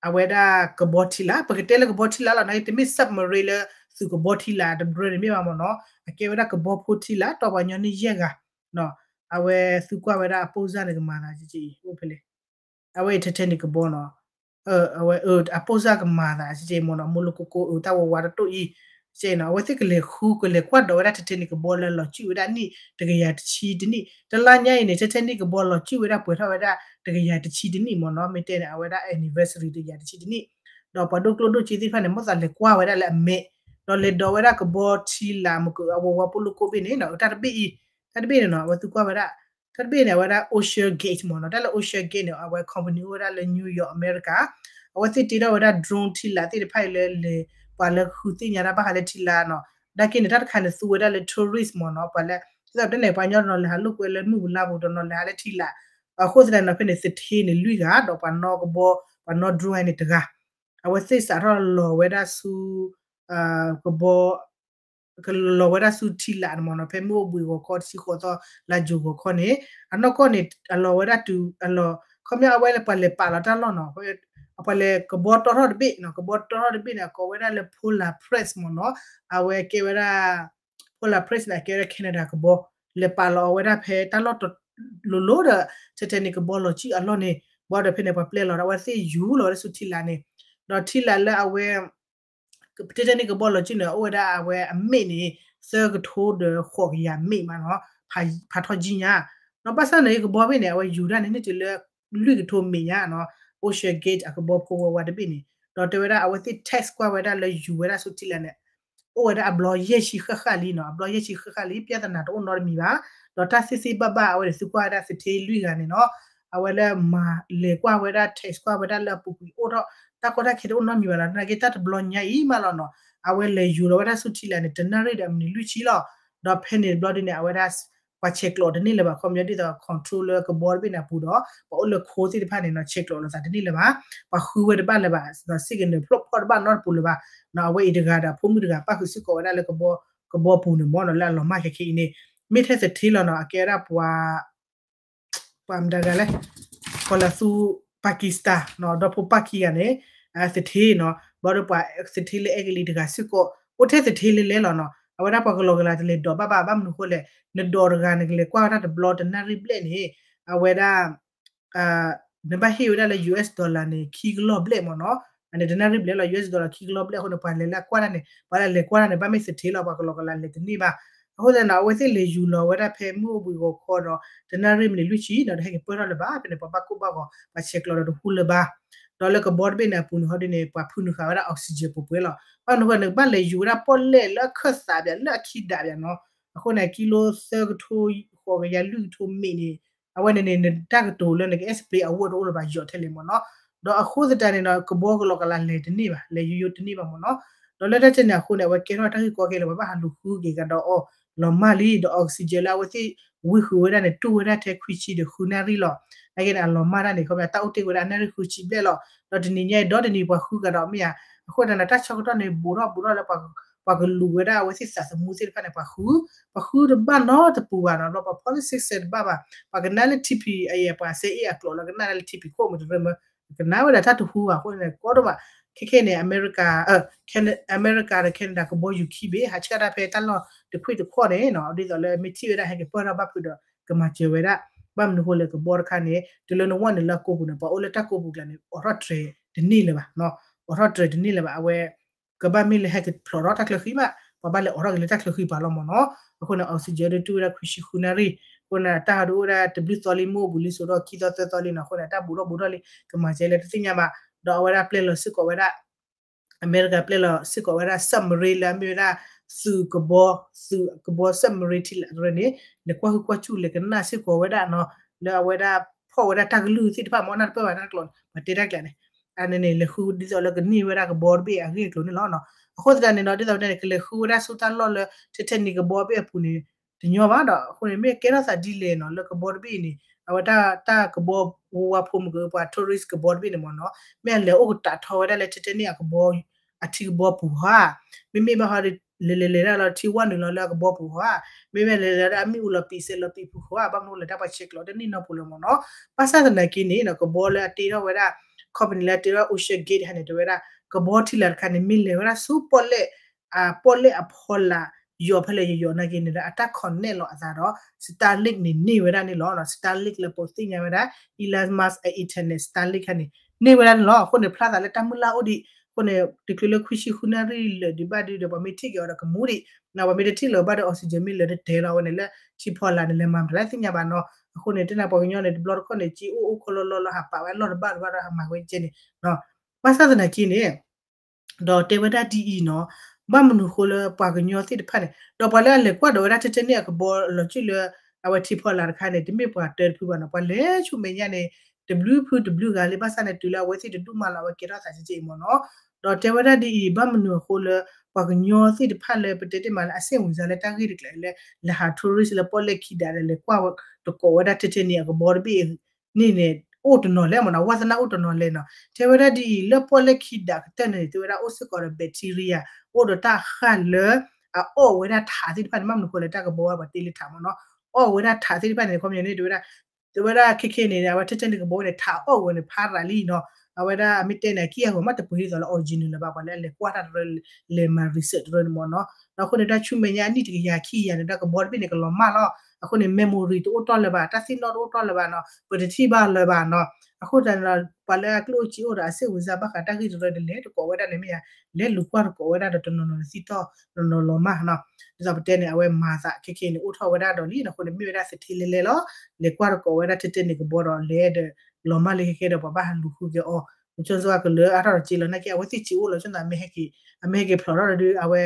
အဝဲဒၣ်ကဘီထံလာ် ပကတဲလၢကဘီထံလာ်လီၤ နာ်က့တမ့ၢ် submarine လၢသုးကဘီထံလာ်တဘျီန့ၣ်မ့ၢ်ဘၣ်မ့ၢ်နီၤ အကဲဝဲဒၣ်ကဘီဖိထံလာ် တီၢ်ပှၤညီနုၢ်ယဲၢ်ဂၤ အဝဲသုကွၢ်ဝဲဒၣ်အပိၢ်စၢ်န့ၣ်ကမၤသးကက့အံၤ အိၣ်ဖဲလဲၣ် အဝဲအံၤ Titanic ကဘီနီၤ အဝဲအပိၢ်စၢ်ကမၤသးကက့မ့ၢ်နီၤ မိၢ်လိကိကိအတၢ်ဝဲဝါတတိၢ်အံၤ ကဲနီၤ အဝဲသ့ၣ်ကလဲၤဃု ကလဲၤကွၢ်ဒိးဝဲဒၣ် Titanic ကဘီလၢလီၤစုၣ်ဝဲဒၣ်နံၣ်တကယၤတဆံတနံၣ် တလါညါအံၤန့ၣ် Titanic ကဘီလီၤစုၣ်ဝဲဒၣ်ပှဲၤထီၣ်ဝဲဒၣ်တကယၤတဆံတနံၣ်မ့ၢ်နီၤ မ့ၢ်တဲန့ၣ် အဝဲဒၣ် anniversary တကယၤတဆံတနံၣ် ဒီးပှၤဒိၣ်ကျိၣ်ဒိၣ်စ့သ့ၣ်တဖၣ်န့ၣ် မိၣ်သးလဲၤကွၢ်ဝဲဒၣ်လၢအမဲာ် ဒီးလဲၤဒိးဝဲဒၣ်ကဘီထံလာ်မ့ၢ်က အဝဲဝါပိၢ်လိကိဘ့ၣ်န့ၣ်နီၤ တၢ်တဘ့ၣ်အံၤ တၢ်တဘ့ၣ်န့ၣ်နီၤ အဝဲသုကွၢ်ဝဲဒၣ် တၢ်တဘ့ၣ်န့ၣ် အဝဲဒၣ် Ocean Gate မ့ၢ်နီၤ တၢ်လၢ Ocean Gate န့ၣ် အဝဲ company အိၣ်ဝဲဒၣ်လၢ New York အမဲရကၤ အဝဲသ့ၣ်တ့ထီၣ်ဝဲဒၣ် drone ထံလာ်သ့ၣ်တဖၣ်အံၤလၢလဲၤ ပှၤလၢဃုသ့ၣ်ညါတၢ်ဘၣ်ဃးလၢထံလာ်နီၤ နာ်က့န့ၣ် တၢ်တခါန့ၣ် သူဝဲဒၣ်လၢ tourist မ့ၢ်နီၤ ပှၤလၢ ဒ်သိးတဲန့ၣ် ပှၤကညီတနီၤလဲၤဟးလိာ်ကွဲလၢမုၢ်ပူၤလါပူၤ တနီၤလဲၤဟးလၢထံလာ် အဃိသတးန့ၣ် ဖဲန့ၣ် သူဌေးန့ၣ်လွံၢ်ဂၤ ဒီးပှၤနီၣ်ကဘီ ပှၤနီၣ် drone န့ၣ်တဂၤ အဝဲသ့ၣ်စးထီၣ်လီၤဝဲဒၣ်ဆူ ကဘီ ကလီၤဝဲဒၣ်ဆူထံလာ်န့ၣ်မ့ၢ်နီၤ ဖဲမုၢ်အိၣ်ဘှံးဂီၤခီ တဆံဃိးသီ လါယူၤဂီၤခီန့ၣ် အနီၢ်ကီၢ်န့ၣ် အလီၤဝဲဒၣ်တုၤ အလီၤ ခီပညီအဝဲပှၤလဲၤပာ်လီၤတၢ်လီၢ်နီၤ ပှၤလဲၤကဘီတီထီၣ်တဘ့ၣ်နီၤ ကဘီတီထီၣ်တဘ့ၣ်န့ၣ် အကိးဝဲဒၣ်လၢ Polar Express မ့ၢ်နီၤ အဝဲကဲဝဲဒၣ် Polar Express န့ၣ် အကဲဝဲဒၣ် Canada ကဘီ လဲၤပာ်လီၤအဝဲဒၣ်ဖဲတၢ်လီၢ်တလိၤလိၤဒီး Titanic ကဘီလီၤစုၣ်အလီၢ်န့ၣ် ဘၣ်ဒီးဖဲန့ၣ် ပှၤပျဲလီၤဒီး အဝဲသ့ၣ်ယူၤလီၤဝဲဒၣ်ဆူထံလာ်န့ၣ် ဒီးထံလာ်လၢအဝဲ Titanic ကဘီလီၤစုၣ်န့ၣ် အိၣ်ဝဲဒၣ်အဝဲအမ့ၢ်န့ၣ် သၢကထိဒီးဃိးကယၤမ့ၢ်မးနီၤ ဖးထီၣ်ကံညါ ဒီးဘၣ်ဆၣ်န့ၣ် ကဘီဘ့ၣ်န့ၣ် အဝဲယူၤတၢ်န့ၣ် န့ၢ်တုၤလၢ လွံၢ်ကထိမ့ၢ်ညါနီၤ Ocean Gate အကဘီဖိဝဲဝါတဘ့ၣ်န့ၣ် ဒီးတဲဝဲဒၣ်အဝဲသ့ၣ် test ကွၢ်ဝဲဒၣ်လၢယူၤဝဲဒၣ်ဆူထံလာ်န့ၣ် အိၣ်ဝဲဒၣ်အဘျီယဲၢ်ဆံဃၣ်ဃၣ်လံနီၤ အဘျီယဲၢ်ဆံဃၣ်ဃၣ်လံ ပြဿနာတအိၣ်နီတမံၤဘၣ် ဒီးတၢ်သ့သ့ဘၣ်ဘၣ် အဝဲန့ၣ်သုကွၢ်ဝဲဒၣ်သူဌေးလွံၢ်ဂၤန့ၣ်နီၤ အဝဲလၢမၤလဲၤကွၢ်ဝဲဒၣ် test ကွၢ်ဝဲဒၣ်လၢအပူၤကွံာ်အိၣ်ထီၣ် တၢ်ကီတၢ်ခဲတအိၣ်နီတမံၤဘၣ်နီၤ နာ်က့တၢ်တဘျီညါအံၤမးလီၤနီၤ အဝဲလဲၤယူၤလီၤဝဲဒၣ်ဆူထံလာ်န့ၣ် တနၣ်ရံၣ်ဒီးအမံးနံးလွံၢ်ဆံလီၤ ဒီးဖဲန့ၣ်တဘျီဒ်န့ၣ် အဝဲဒၣ် ပှၤဆဲးကျိးတန့ၢ်လၢၤဘၣ် ခီပညီဒ်သိး control လၢကဘီတဘ့ၣ်န့ၣ်အပူၤဒီး ပှၤအိၣ်လၢခိသ့ၣ်တဖၣ်န့ၣ်နီၤ ဆဲးကျိးလိာ်သးတန့ၢ်လၢၤဘၣ် ပှၤဃုဝဲတဘၣ်လၢၤဘၣ် signal ဖျိဖျိတဘၣ်နီတပူၤလၢၤဘၣ် အဝဲအံၤတဂၤဒီးဖိမုၣ်တဂၤ ပၣ်ဃုာ်စ့ၢ်ကီးဝဲဒၣ်လၢ ကဘီပူၤန့ၣ်မ့ၢ်နီၤ လၢအလီၤမၢ်ခဲခဲအံၤန့ၣ် မ့ၢ်ထဲသူဌေးလီၤနီၤ အကဲဝဲဒၣ်ပှၤ ပှၤမတၤတဂၤလဲၣ် ကီၤလၤသူ Pakistan နီၤ ဒီဖိပၢ်ခံဂၤန့ၣ် သူဌေးနီၤ ဘျီဒီးပှၤသူဌေးလၢအဲကလံးတဂၤစ့ၢ်ကီး အိၣ်ထဲသူဌေးလဲၤလဲၤလီၤနီၤ အဝဲဒၣ်ပှၤကလီၤကလၤတလဲၤဒိးဘၣ်ဘၣ် ဘၣ်မနုၤဃိလဲၣ် နဒိးတဂၤနကလဲၤကွၢ်ဝဲဒၣ်တဘျီတနၣ်ရံၣ်ဘျဲၣ်န့ၣ် အဝဲဒၣ် နဘၣ်ဟ့ၣ်ဝဲဒၣ်လၢ US dollar န့ၣ် ခံကလီၢ်ဘျဲၣ်မ့ၢ်နီၤ အန့ၣ်တနၣ်ရံၣ်ဘျဲၣ်လီၤ US dollar ခံကလီၢ်ဘျဲၣ်အဃိန့ၣ် ပှၤလဲၤလၢကွၢ်တၢ်န့ၣ် ပှၤလၢလဲၤကွၢ်တၢ်န့ၣ် ဘၣ်မ့ၢ်သူဌေးလီၤ ပှၤကလီၤကလၤလဲၤတန့ၢ်ဘၣ် အဃိသတးန့ၣ် အဝဲသ့ၣ်လဲၤယူၤလီၤဝဲဒၣ်ဖဲမုၢ်အိၣ်ဘှံးဂီၤခီဒီး တနၣ်ရံၣ်မံးနံးလွံၢ်ဆံနီၤ တဟဲက့ၤပၢၢ်ထီၣ်လၢၤဘၣ် ဖဲန့ၣ် ပှၤဘၣ်ကိၢ်ဘၣ်ဂီၤ ပှၤဆဲးကျိးဒီးတဟူလၢၤဘၣ် ဒီးလၢကဘီတဘ့ၣ်န့ၣ်အပူၤန့ၣ် ဟီဒ်န့ၣ် ပှၤဖုနုာ်ဃာ်ဝဲဒၣ် oxygen ပှဲၤပှဲၤလီၤ ဘၣ်မနုၤဃိန့ၣ် ကဘၣ်လဲၤယူၤဝဲဒၣ်ပီၣ်လဲၣ်လၢအခၢၣ်သးပၠး လၢအခံဒးပၠးနီၤ အဃိန့ၣ် ကံလိသၢကထိ ဃိးကယၤလွံၢ်ကထိမ့ၢ်န့ၣ် အဝဲန့ၣ်န့ၣ် နတၢ်ကတိၤလၢနက explain အဝဲတအိၣ်လၢၤဘၣ် ယီၤထဲလဲၣ်မ့ၢ်နီၤ ဒီးအဃိသတးန့ၣ်ဒီး ကဘီကလီၤကလၤလဲၤတန့ၢ်ဘၣ် လဲၤယိယိတန့ၢ်ဘၣ်မ့ၢ်နီၤ ဒီးလၢတၢ်တန့ၣ်အဃိန့ၣ် အဝဲကဲထီၣ်တၢ်ဂ့ၢ်ကီခဲလၢာ် ပှၤဘၣ်ဟးလူၤဃုက့ၤကဒီးအီၤ လီၤမၢ်လံ ဒီး oxygen လၢအဝဲသ့ၣ်ဝံဃုာ်ဝဲဒၣ်န့ၣ် တူၢ်ဝဲဒၣ်ထဲခွံဆံဒီးဃုနၣ်ရံၣ်လီၤ နာ်က့န့ၣ် အလီၤမၢ်တၢ်န့ၣ် ခီပညီတၢ်အိၣ်တ့ၢ်ဝဲဒၣ်အနၣ်ရံၣ်ဃုဆံဘျဲၣ်လီၤ ဒီးတနံၤညါအံၤ ဒီတနံၤပှၤဃုကဒီးမ့ၢ်ဧါ အဃိသတးန့ၣ် တၢ်ဆၢကတီၢ်န့ၣ် ဘူးထီၣ်ဘူးထီၣ်လၢ ပှၤကလူၤဝဲဒၣ်အဝဲသ့ၣ်သးသမူသ့ၣ်တဖၣ်န့ၣ် ပှၤဃု ပှၤဃုတဘၣ်နီတပူၤဘၣ်နီၤ ဒီးပှၤ politics တဘၣ်ဘၣ် ပှၤကနၣ်လၢ T P အံၤ ပှၤစဲအ့ၣ်အကျိာ်လၢကနၣ်လၢ T P ခိၣ်မတရၢမၢ ကနၣ်ဝဲဒၣ်တၢ်တဟူဘၣ်အဃိန့ၣ် ကီဒိၣ်မး ခဲခဲန့ၣ် အမဲရကၤ အမဲရကၤဒီး Canada ကဘီယူၤခံဘ့ၣ် ဟးဆှၣ်တၢ်ဖဲတၢ်လီၢ်တခွံၣ်တခီၣ်န့ၣ်နီၤ ဒ်သိးလၢမ့ၢ်ထံၣ်ဝဲဒၣ်ဟဲက့ၤပၢၢ်ထီၣ်ဘၣ်ဖုးဒီး ကမၤစၢၤဝဲဒၣ် ဘၣ်မနုၤဃိလဲၣ် ကဘီတခါန့ၣ် တုၤလၢနဝဲနုာ်လၢအကိာ်ပူၤန့ၣ် ပှၤအိၣ်လၢတၢ်ကိာ်ပူၤကျါန့ၣ် အိးထီၣ်တြဲၤတန့ၢ်လၢၤဘၣ် အိးထီၣ်တြဲၤတန့ၢ်လၢၤဘၣ် အဝဲ ကဘၣ်မ့ၢ်လၢဟဲကဖျိးထီၣ်တၢ်ချၢဃံဘၣ် ပှၤဘၣ်လဲၤအိးထီၣ်က့ၤလၢတၢ်ချၢဃံပှၤလီၤမ့ၢ်နီၤ အဃိန့ၣ် oxygen ဒုးတူၢ်ဝဲဒၣ်ခွံဆံဃုနၣ်ရံၣ် အဃိန့ၣ် တၢ်ဟးဒုးအိၣ်ဝဲဒၣ်တဘျုးသီလံ မုၢ်အိၣ်ဘှံးလံစိၤဒီးခံသီသၢသီလံနီၤ အဃိန့ၣ် တၢ်ဘူးထီၣ်ဘူးထီၣ်လံ ကမၤစၢၤလၢတသ့ၣ်ညါဘၣ် ဒီးအဝဲဒၣ်ပျဲလီၤစ့ၢ်ကီးဝဲဒၣ် အမဲရကၤပျဲလီၤစ့ၢ်ကီးဝဲဒၣ် submarine လၢအမ့ၢ်ဝဲဒၣ် သုးကဘီ, သုးကဘီ submarine ထံလၢတရၢန့ၣ် လဲၤကွၢ်ဟုၣ်ကွၢ်စူၣ် လဲၤကနၣ်စ့ၢ်ကီးဝဲဒၣ်နီၤ လၢအဝဲဒၣ်ဖီၣ်ဝဲဒၣ်တၢ်ကလုၢ်သ့ၣ်တဖၣ် မ့ၢ်နၢ်တပၢၢ်ဘၣ်တၢ်ကျိာ်န့ၣ် ပှၤတဲတၢ်ကျဲန့ၣ် အန့ၣ်န့ၣ် လဲၤဃုဒ်သိးလၢကန့ၢ်ဝဲဒၣ်ကဘီတဘ့ၣ်အဂ့ၢ်အကျိၤန့ၣ်လီၤ. အဃိသတးန့ၣ်ဒီး ဒ်သိးန့ၣ် ကလဲၤဃုဝဲဒၣ်ဆူတၢ်လီၢ်လၢ Titanic ကဘီတဘ့ၣ်အပူၤန့ၣ် တညီဘၣ်ဒီး အဃိန့ၣ် မ့ၢ်ကဲထီၣ်သးဒ်လဲၣ်နီၤ လၢကဘီတဘ့ၣ်အံၤန့ၣ် အဝဲတၢ်ကဘီဝါဖိမုၢ်ကပှၤ tourist ကဘီတဘ့ၣ်န့ၣ်မ့ၢ်နီၤ မ့ၢ်အလဲၤအိၣ်ကတးထီဝဲဒၣ်လၢ Titanic အကဘီ အထံကဘီပူၤဧါ, မ့မ့ၢ်ဘၣ်ဟီဒီး လဲၤလဲၤလဲၤဒၣ်လီၤထံဝါနုာ်လီၤလၢအကဘီပူၤဧါ, မ့မ့ၢ်လဲၤလဲၤဒၣ်အမ့ၣ်အူလီၤပံာ်စဲးလီၤပံာ်ပူၤဧါ, ဘၣ်မနုၤလဲၣ် တၢ်ပှၤဆဲးကျိးတန့ၢ်နီတပူၤလၢၤမ့ၢ်နီၤ. ဘၣ်ဆၣ်သနာ်က့န့ၣ် ကဘီလၢအတ့ထီၣ်ဝဲဒၣ် company လၢအတ့ထီၣ် Ocean Gate ဟဲန့ၣ် တဲဝဲဒၣ် ကဘီထံလာ်တခါန့ၣ် မ့ၢ်လဲၤဝဲဒၣ်ဆူပီၣ်လဲၣ် ပီၣ်လဲၣ်အဖီလာ် ယိာ်ဖဲလဲၣ်ယိာ်နာ်က့န့ၣ်ဒီး အတၢ် connect လီၤအသးဒီး Starlink န့ၣ် န့ၢ်ဝဲဒၣ်န့ၣ်လီၤ. Starlink လၢပသ့ၣ်ညါဝဲဒၣ် Elon Musk အ internet Starlink ခါန့ၣ် န့ၢ်ဝဲဒၣ်န့ၣ်လီၤ. အဃိန့ၣ် ဖျါသးလၢတၢ်မုၢ်လၢ်အိၣ်ဒံး, အဃိန့ၣ် တချုးလၢခွံဆံဃုနၣ်ရံၣ်လၢာ်ဒံးဘၣ်ဒုဒီး ပှၤမ့ၢ်ထံၣ်က့ၤအီၤဒီးကမူဒံး, ပှၤမ့ၢ်တထံၣ်လၢၤဘၣ်ဒီး oxygen မ့ၢ်လၢာ်တတဲလီၤ အဝဲန့ၣ်လၢထံဖီလာ်န့ၣ် လဲၤမၤမတၤလဲၣ်သ့ၣ်ညါဘၣ်နီၤ. အဃိန့ၣ် တဲနၤပှၤကညီန့ၣ် တဘျီတခီၣ်န့ၣ် က့အိၣ်အိၣ်ခီလီလီလီ ဟးပာ်ဝဲလီၢ်တဘၣ်တဘၣ်ဒီး ဟးမၤဝဲကဲန့ၣ် ဘၣ်ဆၣ်သနာ်က့န့ၣ် ဒီးတဲဝဲဒၣ်ဒ်အံၤနီၤ, ဘၣ်မနုၤဃိလၢပှၤကညီသ့ၣ်တဖၣ်န့ၣ် ဒီးပှၤလၢအလဲၤကွၢ်ဒီးဝဲဒၣ် Titanic အကဘီလီၤစုၣ်လၢ အဝဲထံဖီလာ်တခါန့ၣ် တမ့ၢ်ပှၤတၢတဖုဘၣ်နီၤ, ပှၤလဲၤဆူမဲာ်ညါန့ၣ် တဘျုးဖုတဘျုးဂၤလံ ဘၣ်ဆၣ်န့ၣ် တုၤလၢအဝဲသ့ၣ်တဒူၣ်မးလီၤ အဝဲကဲထီၣ်သးကဲကဲအံၤမ့ၢ်နီၤ. ဒီးတဲဝဲဒၣ်ဒ်အံၤ ဘၣ်မနုၤအဃိလၢ ပှၤကညီသ့ၣ်တဖၣ်လၢပတဲတ့ၢ်မးလၢအစ့ၣ်ဝံၤစါလၢတၢ်ဂ့ၢ်တကျဲၤလၢ လဲၤဟး tourist လၢပီၣ်လဲၣ်ခံဒးဒီး လဲၤကွၢ်တကိးဝဲဒၣ် Titanic အကဘီတဘ့ၣ်န့ၣ်န့ၣ် အိၣ်တနီၤလဲၣ်မ့ၢ်နီၤ, ဝါသနၢ်အိၣ်တနီၤလဲၣ်နီၤ. တဲဝဲဒၣ်ဒ်အံၤ လၢပီၣ်လဲၣ်ခံဒးကတၢၢ်န့ၣ် တဲဝဲဒၣ်အိၣ်စ့ၢ်ကီးဒီး bacteria အိၣ်ဒီးတၢ်ဃၢ်လၢ အအီၣ်ဝဲဒၣ်ထးသ့ၣ်တဖၣ်န့ၣ် ဘၣ်မနုၤဃိလဲၣ် တၢ်ကဘီဝဲပှၤတ့လၢထးမ့ၢ်နီၤ, အီၣ်ဝဲဒၣ်ထးသ့ၣ်တဖၣ်န့ၣ် ခီပညီန့ၣ် တဲဝဲဒၣ် တဲဝဲဒၣ်ခဲခဲန့ၣ် အဝဲ Titanic ကဘီန့ၣ် ထးအီၣ်ဝဲန့ၣ် ဖးရၤလံနီၤ. အဝဲဒၣ်အမ့ၢ်တဲန့ၣ် အကံၢ်အဂီၤမးတပှ့ၤဒ်သိးလၢ original လၢၤဘၣ်, ပှၤလၢအလဲၤကွၢ်တၢ်တရၢ လဲၤမၤ research တရၢန့ၣ်မ့ၢ်နီၤ. ဒီးအဃိန့ၣ် တၢ်ဆူမဲာ်ညါအနံၣ်တကယၤခံကယၤန့ၣ် တၢ်ကဘီတဘ့ၣ်န့ၣ် ကလီၤမၢ်လီၤ. အဃိန့ၣ် memory တအိၣ်တီၢ်လၢၤဘၣ်, တၢ်သ့ၣ်နီၣ်တအိၣ်တီၢ်လၢၤဘၣ်နီၤ, ပတထံၣ်ဘၣ်လၢၤဘၣ်နီၤ. အဃိသတးန့ၣ်ဒီး ပှၤလၢအကျိၣ်အိၣ်စ့အိၣ်ဒီးအစ့ၣ်ဝံၤစါဘၣ်ဃးတၢ်ဂ့ၢ်တရၢန့ၣ် လဲၤတကိးဝဲဒၣ်န့ၣ်မ့ၢ်ဧါ, လဲၤလူၤကွၢ်တကိးဝဲဒၣ်ဒီးတနီၤနီၤန့ၣ်သံတီၢ် တနီၤနီၤလီၤမၢ်နီၤ. ဒ်သိးပတဲန့ၣ် အဝဲမၤသးခဲခဲန့ၣ် အိၣ်ထီၣ်ဝဲဒၣ်ဒီးလံနီၤ. အဃိန့ၣ် မ့ၢ်ဝဲဒၣ်သထ့လဲလဲလီၤ. လဲၤကွၢ်တကိးဝဲဒၣ် Titanic ကဘီဒီး လဲၤဒီးလီၤမၢ်လံခဲခဲဒီး ပှၤဘၣ်ဟးလူၤဃုက့ၤအီၤ, မုဆိကစၢ်ကလၢအါထီၣ်တက့ၢ်လီၤ. နာ်က့ အဝဲသ့ၣ်စ့ၢ်အိၣ်လီၤ ဆိသး အမ့ၢ်ဟဲက့ၤဖျိးထီၣ်ဒီး အဝဲ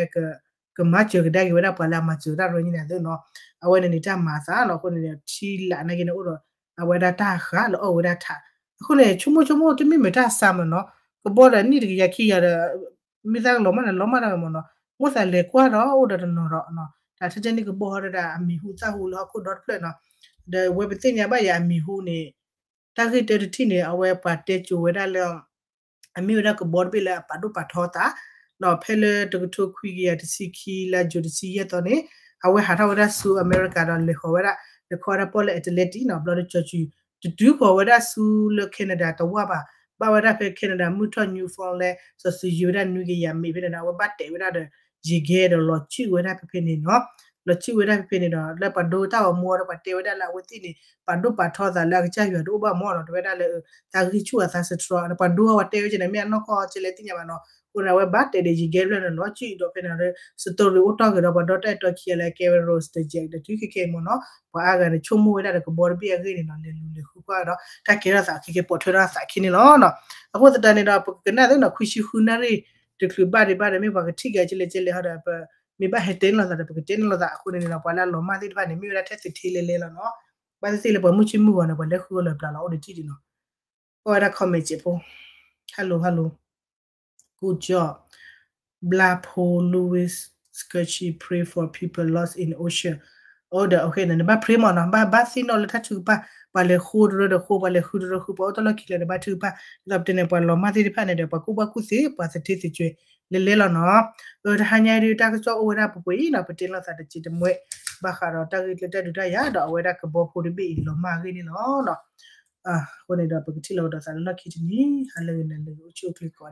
ကမၤစၢၤကဒါက့ၤဝဲဒၣ်ပှၤလၢအမၤစၢၤတၢ်ရၢန့ၣ်န့ၣ်သ့နီၤ. အဝဲန့ၣ်န့ၣ် တၢ်မၤသးလီၤ. အဃိန့ၣ် ထံလာ်နာ်က့န့ၣ် အိၣ်ဒီးအဝဲဒၣ်တၢ်ဃၢ်လၢအီၣ်ဝဲဒၣ်ထး. အဃိန့ၣ် ဆိကမိၣ်ဆိကမိၣ် တမ့ၢ်မ့ၢ်တၢ်ဆါမ့ၢ်နီၤ, ကဘီဒီးနံၣ်တကယၤခံကယၤဒီး မ့ၢ်သးကလီၤမၢ်န့ၣ် လီၤမၢ်ဒၣ်ဝဲမ့ၢ်နီၤ, မိၣ်သးလဲၤကွၢ်ဒီးအိၣ်ဒီးတနီၤဒီး တၢ်ထဲထဲန့ၣ်ကဘီဟီဒၣ် အမံၤဟူသၣ်ဟူလၢဟီၣ်ခိၣ်ဒီတဖျၢၣ်နီၤ, ဒီးဝဲပသ့ၣ်ညါဘၣ်ယၤအမံၤဟူန့ၣ် တၢ်ဂ့ၢ်တၢတထံၣ်န့ၣ် အဝဲပှၤတဲကိၤဝဲဒၣ်လၢ အမ့ၢ်ဝဲဒၣ်ကဘီတဘ့ၣ်လၢအပာ်ဒိၣ်ပာ်ထီသး, ဒီးဖဲလၢတကထိခွံကယၤတဆံခံလါယူၤတဆံယဲၢ်သီန့ၣ် အဝဲဟးထီၣ်ဝဲဒၣ်ဆူအမဲရကၤဒီးလဲၤဃီၤဝဲဒၣ် လဲၤခီဝဲဒၣ်ပီၣ်လဲၣ် Atlantic နီၤ, ဘျီဒီးကၠီၤစူၤ တတုၤဃီၤဝဲဒၣ်ဆူလၢ Canada တဝၢ်ဘၣ်, ဘၣ်ဝဲဒၣ်ဖဲ Canada မုၢ်ထီၣ် Newfoundland စီၤစုၤယံၤဝဲဒၣ်နွံကယၤမ့ၢ်ဖဲန့ၣ်ဒီး အဝဲဘၣ်တဲာ်ဝဲဒၣ်ဒီး ယံၤကဲဒီးလီၤစုၣ်ဝဲဒၣ်ဖဲဖဲန့ၣ်နီၤ, လီၤစုၣ်ဝဲဒၣ်ဖဲဖဲန့ၣ်ဒီး လၢပှၤဒိတၢ်ဂီၤမူဒီးပှၤတဲဝဲဒၣ်လၢအဝဲသ့ၣ်န့ၣ် ပာ်ဒိၣ်ပာ်ထီသးလၢအကစၢ်ယွၤတအိၣ်ဘၣ်မ့ၢ်နီၤ, တဲဝဲဒၣ်လၢ သးဂံၢ်ဆူၣ်အသးစတြီ ပှၤဒိအီၤပှၤတဲဝဲကဲန့ၣ် မ့ၢ်အနီၢ်ကီၢ်ကဲလဲၣ်သ့ၣ်ညါဘၣ်နီၤ, အဃိန့ၣ် အဝဲဘၣ်တဲာ်ဒီးယံၤကဲဖဲန့ၣ်လီၤစုၣ်ဒီးဖဲန့ၣ် story အိၣ်တီၢ်က့ၤဒီးပှၤဒီတၢ်အဲၣ်တီခံဂၤလၢကဲဝဲ Rose ဒီး Jack ဒီးတုၤခဲခဲအံၤမ့ၢ်နီၤ, ပှၤအါဂၤန့ၣ် ဆိကမိၣ်ဝဲဒၣ်ဒီးကဘီတဘ့ၣ်အဂ့ၢ်န့ၣ်နီၤ လဲၤလူၤလဲၤဃုကွၢ်ဒီး တၢ်ကဲထီၣ်သးခဲခဲပိာ်ထွဲထီၣ်သးခဲန့ၣ်လီၤနီၤ. အဃိသတးန့ၣ်ဒီး ပကကနၣ်သ့ၣ်နီၤ ခွံဆံဃုနၣ်ရံၣ် တချုးဘၣ်ဒံးဘၣ်ဒီး မ့ၢ်ပှၤကထံၣ်က့ၤကလဲၣ်ကလဲၣ်ဟီဒီး ပမ့ၢ်ဘၣ်ဟဲတဲန့ၢ်လိာ်သးဒီး ပကတဲန့ၢ်လိာ်သးအဃိန့ၣ်နီၤ, ပှၤလၢအလီၤမၢ်သ့ၣ်တဖၣ်န့ၣ် မ့ၢ်ဝဲဒၣ်ထဲသထ့လဲလဲလီၤနီၤ, ဘၣ်သ့ၣ်သ့ၣ်လၢပှၤမုၢ်ဆ့ၣ်မုၢ်ဂီၤန့ၣ် ပှၤလဲၤဃုအီၤလၢပျၢ်လီၤ အိၣ်ဒီးထံၣ်ဒံးနီၤ, ကွၢ်ဝဲဒၣ် comment စဲးဖိ, hello hello, good job, Blapo Louis Skirchy pray for people lost in ocean, အိၣ်ဒီး နဘၣ် pray မ့ၢ်နီၤ, ဘၣ်ဘၣ်သ့ၣ်နီၣ်လၢတၢ်ထုကဖၣ်, ပှၤလဲၤဃုတရၢဒီးဃု, ပှၤလဲၤဃုတရၢဃု, ပှၤအိၣ်တၢ်လီၢ်ခံလၢၤဒီးဘၣ်ထုကဖၣ်, ဒ်သိးပတဲန့ၣ် ပှၤလီၤမၢ်သ့ၣ်တဖၣ်န့ၣ်ဒီး ပှၤကူၣ်ဘၣ်ကူၣ်သ့ ပှၤသထ့သကွဲၤလဲလဲလီၤနီၤ. တဟါညါဒုးတၢ်ကစီၣ်အိၣ်ဝဲဒၣ်ပှဲၤပှဲၤအံၤနီၤ, ပတဲလိာ်သးတစဲးတမှဲ ဘၣ်ဃးဒီးတၢ်ဂ့ၢ်ကျဲတၢ်ဒုးတၢ်ယၤဒီးအဝဲဒၣ်ကဘီဖိတဘ့ၣ်အံၤလီၤမၢ်အဂ့ၢ်န့ၣ်လီၤနီၤ. အဃိန့ၣ်ဒီးပကထံၣ်လိာ်ကဒီးသးလၢလီၢ်ခံတနံၤ, ဟါလၢဂ့ၤနၤလၢဂ့ၤ အိၣ်ဆူၣ်အိၣ်ချ့ကိးဂၤ